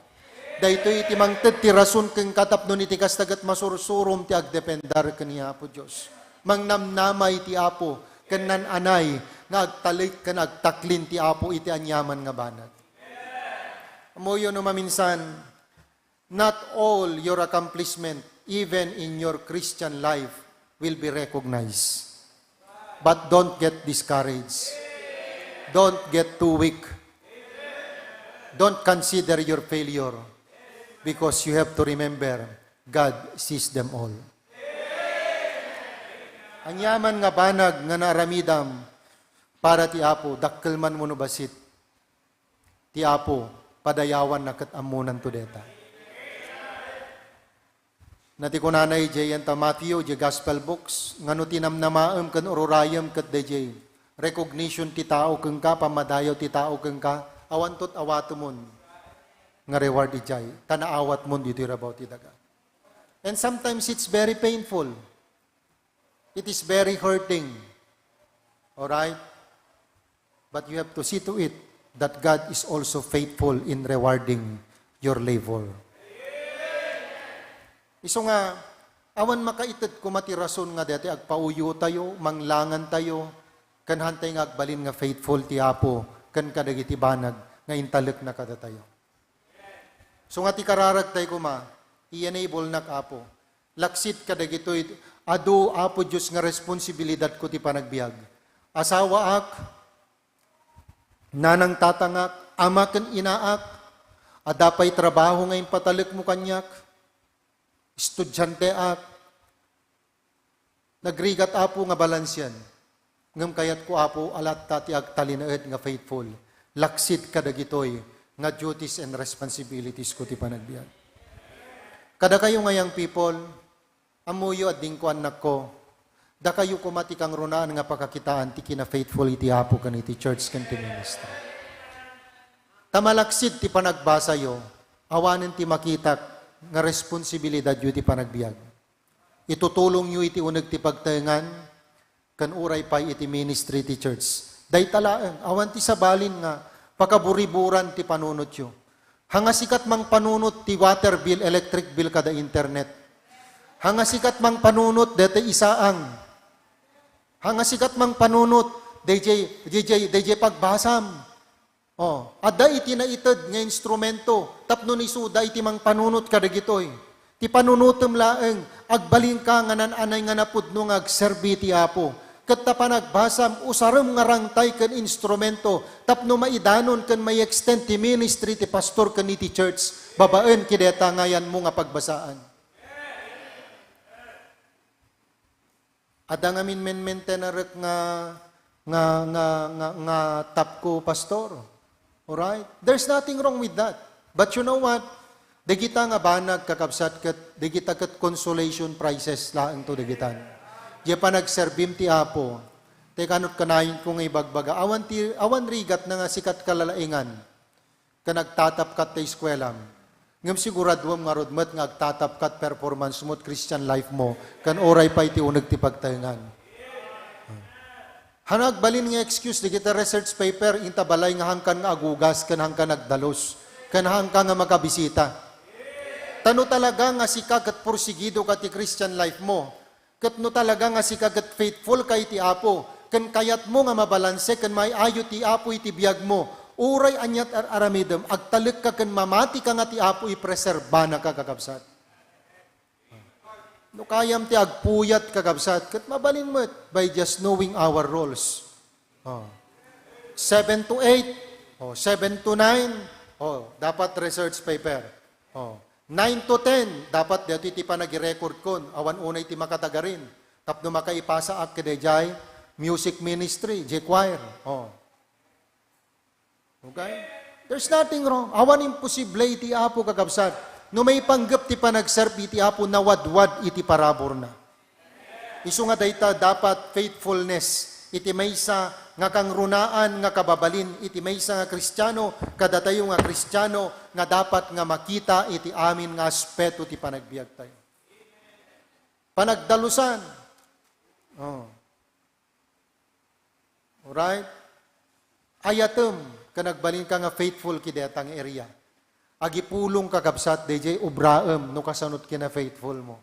Daytoy ti mangted ti rason kenka tapno iti kasta ket masursurom ti agdependar ken ni Apo Dios. Mangnamnama iti Apo ken naan-anay nga agtalek ken agtaklin ti Apo iti aniaman nga banag. Ammoyo no maminsan, not all your accomplishment, even in your Christian life, will be recognized. But don't get discouraged. Don't get too weak. Don't consider your failure, because you have to remember, God sees them all. Aniaman nga banag nga naaramidam para ti Apo, dakkel man wenno bassit, ti Apo, padayawanna ket ammonanto dayta. Na ti kunana idiay enta Matthew, idiay Gospel books, nga no ti namnamaem ken ururayem ket daydiay recognition ti tao kenka, pammadayaw ti tao kenka, awanto ti awatemon nga reward idiay, ta naawatmon ditoy rabaw ti daga. And sometimes it's very painful. It is very hurting. Alright? But you have to see to it that God is also faithful in rewarding your labor. Isu nga, awan makaited koma ti rason nga daytoy agpauyotayo, manglangantayo, ken haantay nga agbalin nga faithful ti Apo ken kadagiti banag nga intalekna kadatayo. Isu nga ti kararagtay koma, i-enablenak, Apo. Laksid kadagitoy adu, Apo Dios, nga responsibilidadko ti panagbiag. Asawaak, nanang tatangak, ama ken inaak, adda pay trabaho nga impatalekmo kaniak, estudianteak, nagrigat, Apo, nga balansian. Ngem kayatko, Apo, a latta ti agtalinaed nga faithful, laksid kadagitoy nga duties and responsibilities ko ti panagbiag. Kadakayo nga young people, ammoyo a dinkuannakko, dakayo koma ti kangrunaan nga pakakitaan ti kina-faithful iti Apo ken iti church ken ti ministry. Ta malaksid ti panagbasayo, awanen ti makitak nga responsibilidadyo iti panagbiag. Itutulongyo iti uneg ti pagtaengan, ken uray pay iti ministry ti church. Dayta laeng, awan ti sabalin nga pakaburiburan ti panunotyo. Hanga sikat mangpanunot ti water bill, electric bill, kada internet. Hanga sikat mangpanunot dayta isaang. Hanga sikat mangpanunot dayjay, dayjay, dayjay pagbasam. Oh, adda iti naited nga instrumento tapno nisuda iti mangpanunot kadagitoy. Ti panunotem laeng, agbalinka nga naan-anay nga napudno nga agserbi ti Apo. Ket ta panagbasam, usarem nga rangtay ken instrumento tapno maidanon ken mai-extend ti ministry ti pastor ken iti church babaen iti dayta nga ayanmo nga pagbasaan. Adda ngamin men-, maintenarek nga, nga, nga, nga, nga tapko, Pastor. Alright? There's nothing wrong with that. But you know what? Dagita nga banag, kakabsat, ket dagita ket consolation prizes laeng to dagita. Diay panagserbim ti Apo. Te kanut kanayon ko nga ibagbaga. Awan ti, awan rigat na nga sikat kalalaingan. Ken agtatapkat ta eskuelam. Ngem siguraduem ngarud met nga agtatapkat performance mo, Christian life mo, ken uray pay ti uneg ti pagtaengan. Hano agbalin nga excuse dagiti research paper, inta balay nga hangkan nga agugas ken hangkan agdalus, ken hangkan nga makabisita. Ta no talaga nga sika ket pursigido ka ti Christian life mo, ket no talaga nga sika ket faithful ka iti Apo, ken kayatmo nga mabalanse ken maay-ayo ti Apo iti biagmo, uray ania ti ar-aramidem, agtalekka ken mamatika nga ti Apo ipreserbanaka, kakabsat. No kayam ti agpuyat, kakabsat, ket mabalin met by just knowing our roles. Oh. Seven to eight, oh, seven to nine, oh, dapat research paper. Oh. Nine to ten, dapat daytoy ti panagirecord kon, awan unay ti makatagarin. Tapno makaipasaak kadaydiay music ministry, diay choir. Oh. Okay? There's nothing wrong. Awan imposible iti Apo, kakabsat. No maipanggep ti panagserbi iti Apo, nawadwad iti paraburna. Isu nga dayta dapat faithfulness iti maysa nga kangrunaan nga kababalin iti maysa nga Kristiano, kadatayo nga Kristiano, nga dapat nga makita iti amin nga aspeto ti panagbiagtayo. Panagdalusan. Oh. Alright? Ayatem ken agbalinka nga faithful iti dayta nga area. Agipulong, kakabsat, daydiay obraem no kasanot ken a faithful mo.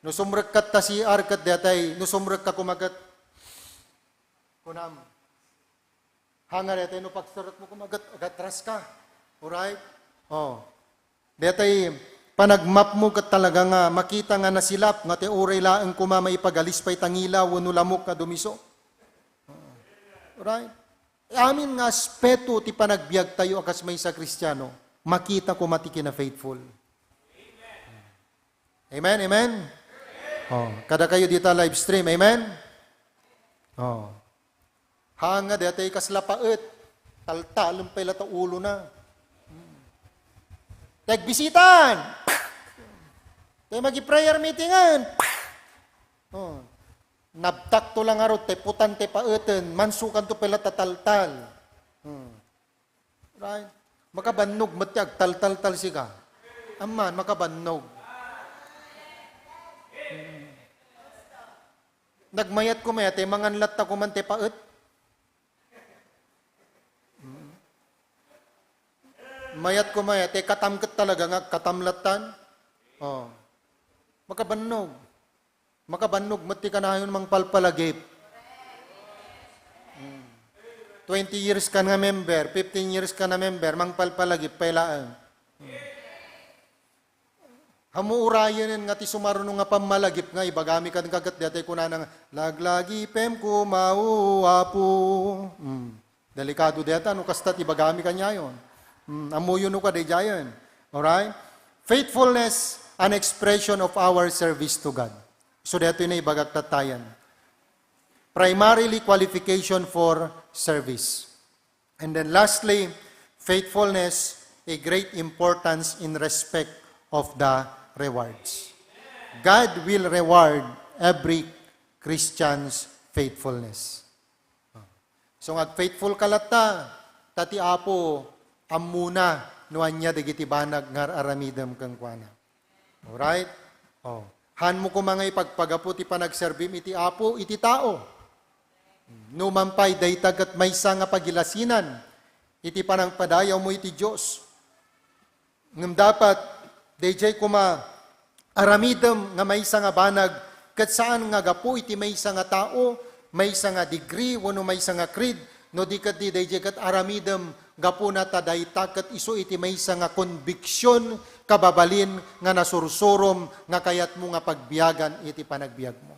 No sumrekka ta C R ket daytay, no sumrekka koma ket kunam. Hanga daytay no pagserrekmo koma ket agatras ka. Alright? Oh. Daytay panagmapmo ket talaga nga makita nga nasilap nga ti uray laeng koma maipagalis pay ta ngila wenno lamok nga dumiso. Alright? Amin nga aspeto ti panagbiagtayo a kas maysa a Kristiano, makita koma ti kina-faithful. Amen, amen? Oh, kadakayo dita live stream, amen? Oh. Hanga daytay kasla paet, taltalem pay latta ulona. Hmm. Tagbisitan! Tay magi-prayer meetingan! Oh. Nabtakto la ngarud, tay putan tay paeten, mansukanto pay latta taltal. Hmm. Right? Makabannog met ti agtaltaltal sika. Amman, makabannog. Hmm. Nagmayat koma, tay mangan latta koman tay paet. Hmm. Mayat koma, tay katam ket talaga nga agkatam lattan. Oh. Makabannog. Makabannog met ti kanayon mangpalpalagip. Hmm. Twenty years ka nga member, fifteen years ka nga member, mangpalpalagip pay laeng. Hmm. Ammo urayenen nga ti sumaruno nga pammalagip nga ibagami kadka ket daytay kunana nga, "Laglagipem koma, O Apo." Hmm. Delikado dayta no kasta ti ibagami kaniayon. Hmm, ammoyo no kadaydiayen. Alright? Faithfulness, an expression of our service to God. So, daytoy nga ibagak tattayen. Primarily, qualification for service. And then lastly, faithfulness, a great importance in respect of the rewards. God will reward every Christian's faithfulness. So, nga agfaithful ka latta, ta ti Apo ammona no ania dagiti banag nga ar-aramidem kenkuana. Alright? Oh. Hanmo koma nga ipagpagapu ti panagserbim iti Apo, iti tao. No man pay, dayta ket maysa nga pagilasinan iti panangpadayawmo iti Dios. Ngem dapat, daydiay koma aramidem nga maysa nga banag, ket saan nga gapu iti maysa nga tao, maysa nga degree, wenno maysa nga creed, no di ket di daydiay ket aramidem gapuna ta dayta ket isu iti maysa nga konbiksion, kababalin nga nasursurom nga kayatmo nga pagbiagan iti panagbiagmo.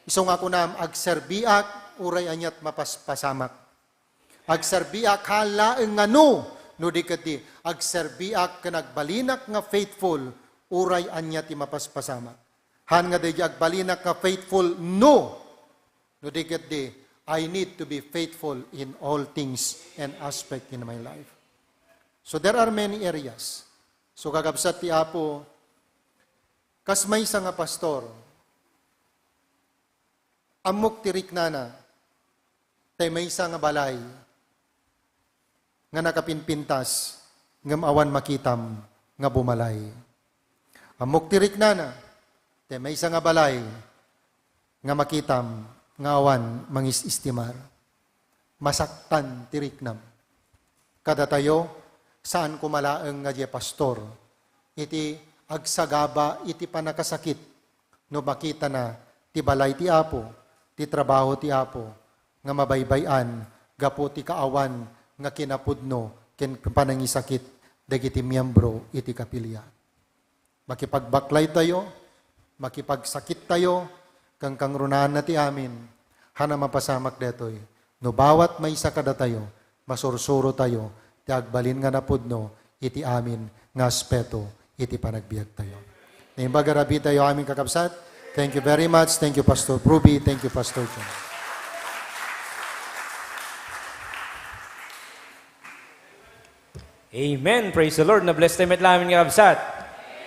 Isu nga kunam, agserbiak, uray aniat mapaspasamak. Agserbiak haan laeng nga no, no di ket di, agserbiak ken agbalinak nga faithful, uray ania ti mapaspasamak. Haan nga daydi agbalinak nga faithful, no, no di ket di, I need to be faithful in all things and aspect in my life. So there are many areas. So kakabsat ti Apo, kas maysa nga pastor, ammok ti riknana, tay maysa nga balay nga nakapinpintas, ngem awan makitam nga bumalay. Ammok ti riknana, tay maysa nga balay nga makitam nga awan mangis-istimar. Masaktan ti riknam. Kadatayo, saan koma laeng nga diay pastor iti agsagaba iti pannakasakit no makitana ti balay ti Apo, ti trabaho ti Apo, nga mabaybay-an gapu ti kaawan nga kinapudno ken panangisakit dagiti miyembro iti kapilian. Makipagbaklaytayo, makipagsakittayo, ken kangrunaanna ti amin, haan a mapasamak daytoy. No bawat maysa kadatayo, masursurotayo ti agbalin nga napudno iti amin nga aspeto iti panagbiagtayo. Naimbag a rabii tayo amin, kakabsat. Thank you very much. Thank you, Pastor Ruby. Thank you, Pastor John. Amen. Praise the Lord. Na-bless tayo met lamin, kakabsat.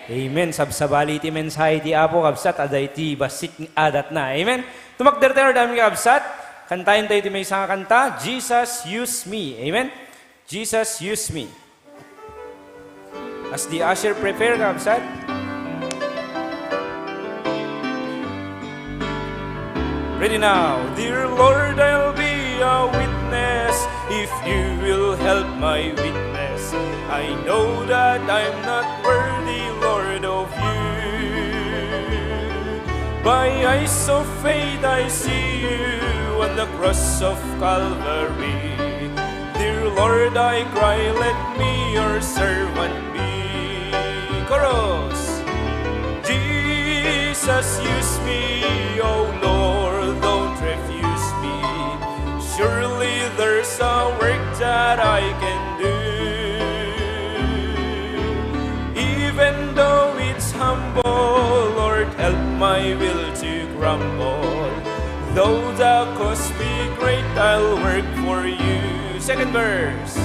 Amen. Sabsabali ti mensahe ti Apo, kabsat, adda iti bassit nga adatna. Amen. Tumakder tayo, dayta, kakabsat. Kantayon tayo ti maysa nga kanta, Jesus, Use Me. Amen. Jesus, Use Me. As the usher prepare, kakabsat. Ready now. Dear Lord, I'll be a witness if you will help my witness. I know that I'm not worthy, Lord, of you. By eyes of faith, I see you on the cross of Calvary. Dear Lord, I cry, let me your servant be. Chorus. Jesus, use me, oh Lord, don't refuse me. Surely there's a work that I can do. Even though it's humble, Lord, help my will to grumble. Though the cost be great, I'll work for you. Second verse.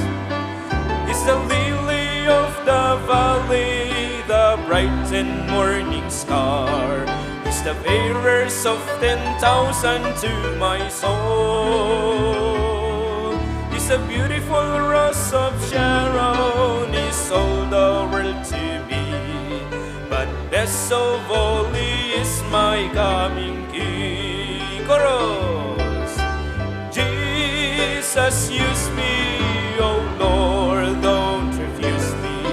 Is the lily of the valley, the bright and morning star. Is the fairest of ten thousand to my soul. Is the beautiful rose of Sharon, is all the world to me. But best of all is my coming King. Chorus. Jesus, use me, oh Lord, don't refuse me.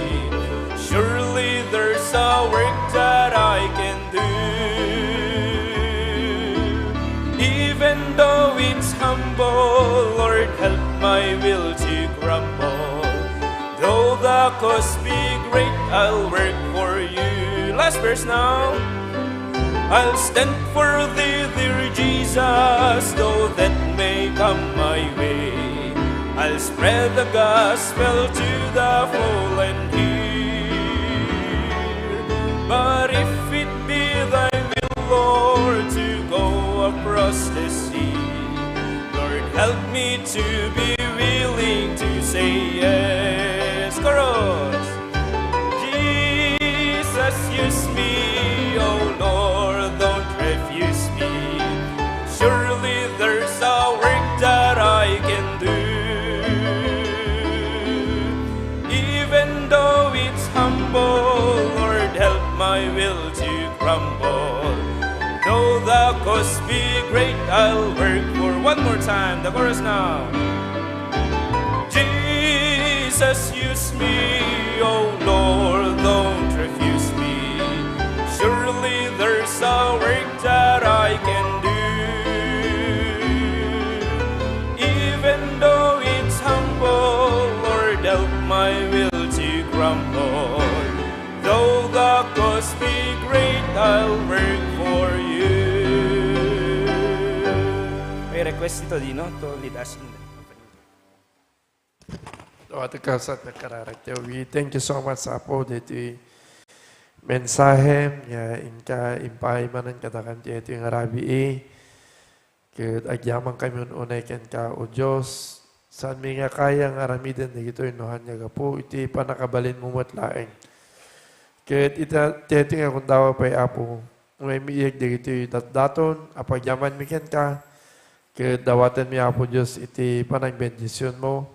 Surely there's a work that I can do. Even though it's humble, Lord, help my will to grumble. Though the cost be great, I'll work for you. Last verse now. I'll stand for thee, dear Jesus, though death may come my way. I'll spread the gospel to the full and near. But if it be thy will, Lord, to go across the sea, Lord, help me to be willing to say yes. Chorus. Jesus, use me, oh Lord, don't refuse me. Surely there's a work that I can do. Even though it's humble, Lord, help my will to grumble. Though the cost be great, I'll work for. One more time, the chorus now. Jesus, use me, oh Lord, don't refuse me. the work that I can do. Even though it's humble, Lord, help my will to crumble. Though the cost be great, I'll work for you. May request ito, Dino, to lead us in the offering. Awatek, kabsat, nagkararag tayo. We thank you so much, Apo, ditoy mensahe nga inka impaay manen kadakami ditoy nga rabii. Ket agyamankami un-unay kenka, O Dios. Saanmi nga kaya nga aramiden dagitoy no haan nga gapu iti pannakabalinmo met laeng. Ket ita, daytoy nga gundaway pay, Apo, nga maimieg dagitoy datdaton a pagyamanmi kenka, ket dawatenmi, Apo Dios, iti panangbendisionmo,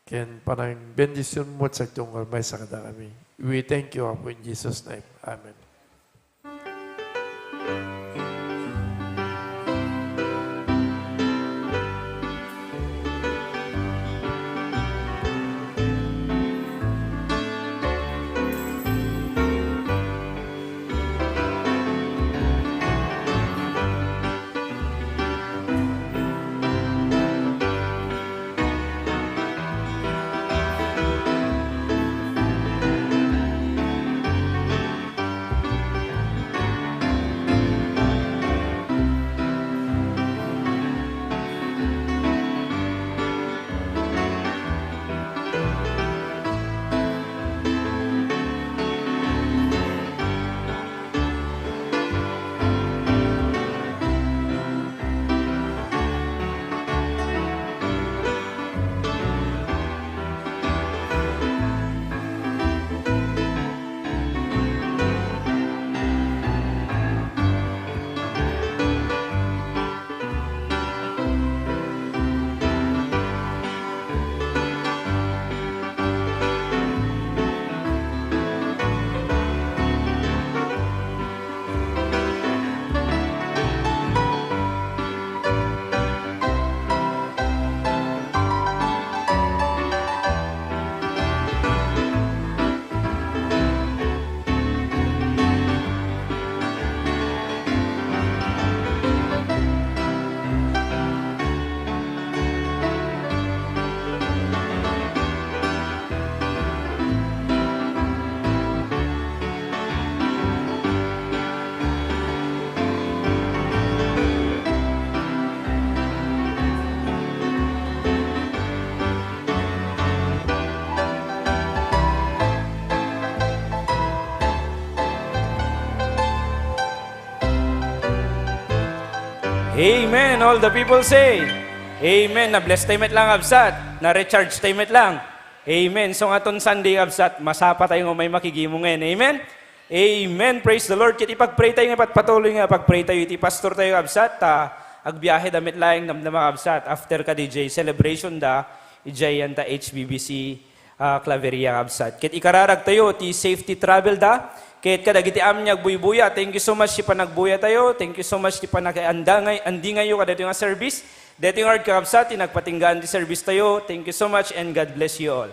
ken panangbendisionmo met sa tunggal maysa kadakami. We thank you, Apo, in Jesus' name. Amen. Amen. All the people say, Amen. Na-bless tayo met lang, kabsat. Na-recharge tayo met lang. Amen. So, nga ton Sunday, kabsat, masapa tayo nga umay makigimongen. Amen? Amen. Praise the Lord. Ket ipagpray tayo nga patpatuloy nga pagpray tayo iti pastor tayo, kabsat, ta agbiahe da met laeng damdama, kabsat. After kadi jay celebration da, ijay yanta H B B C, ah, Claveria, kabsat. Ket ikararag tayo ti safety travel da. Ket kadagiti amin nga agbuybuya, thank you so much ti panagbuya tayo. Thank you so much ti panakaandangay-, andingayo kadaytoy nga service. Daytoy nga kakabsat ti nagpatinggaan ti service tayo. Thank you so much and God bless you all.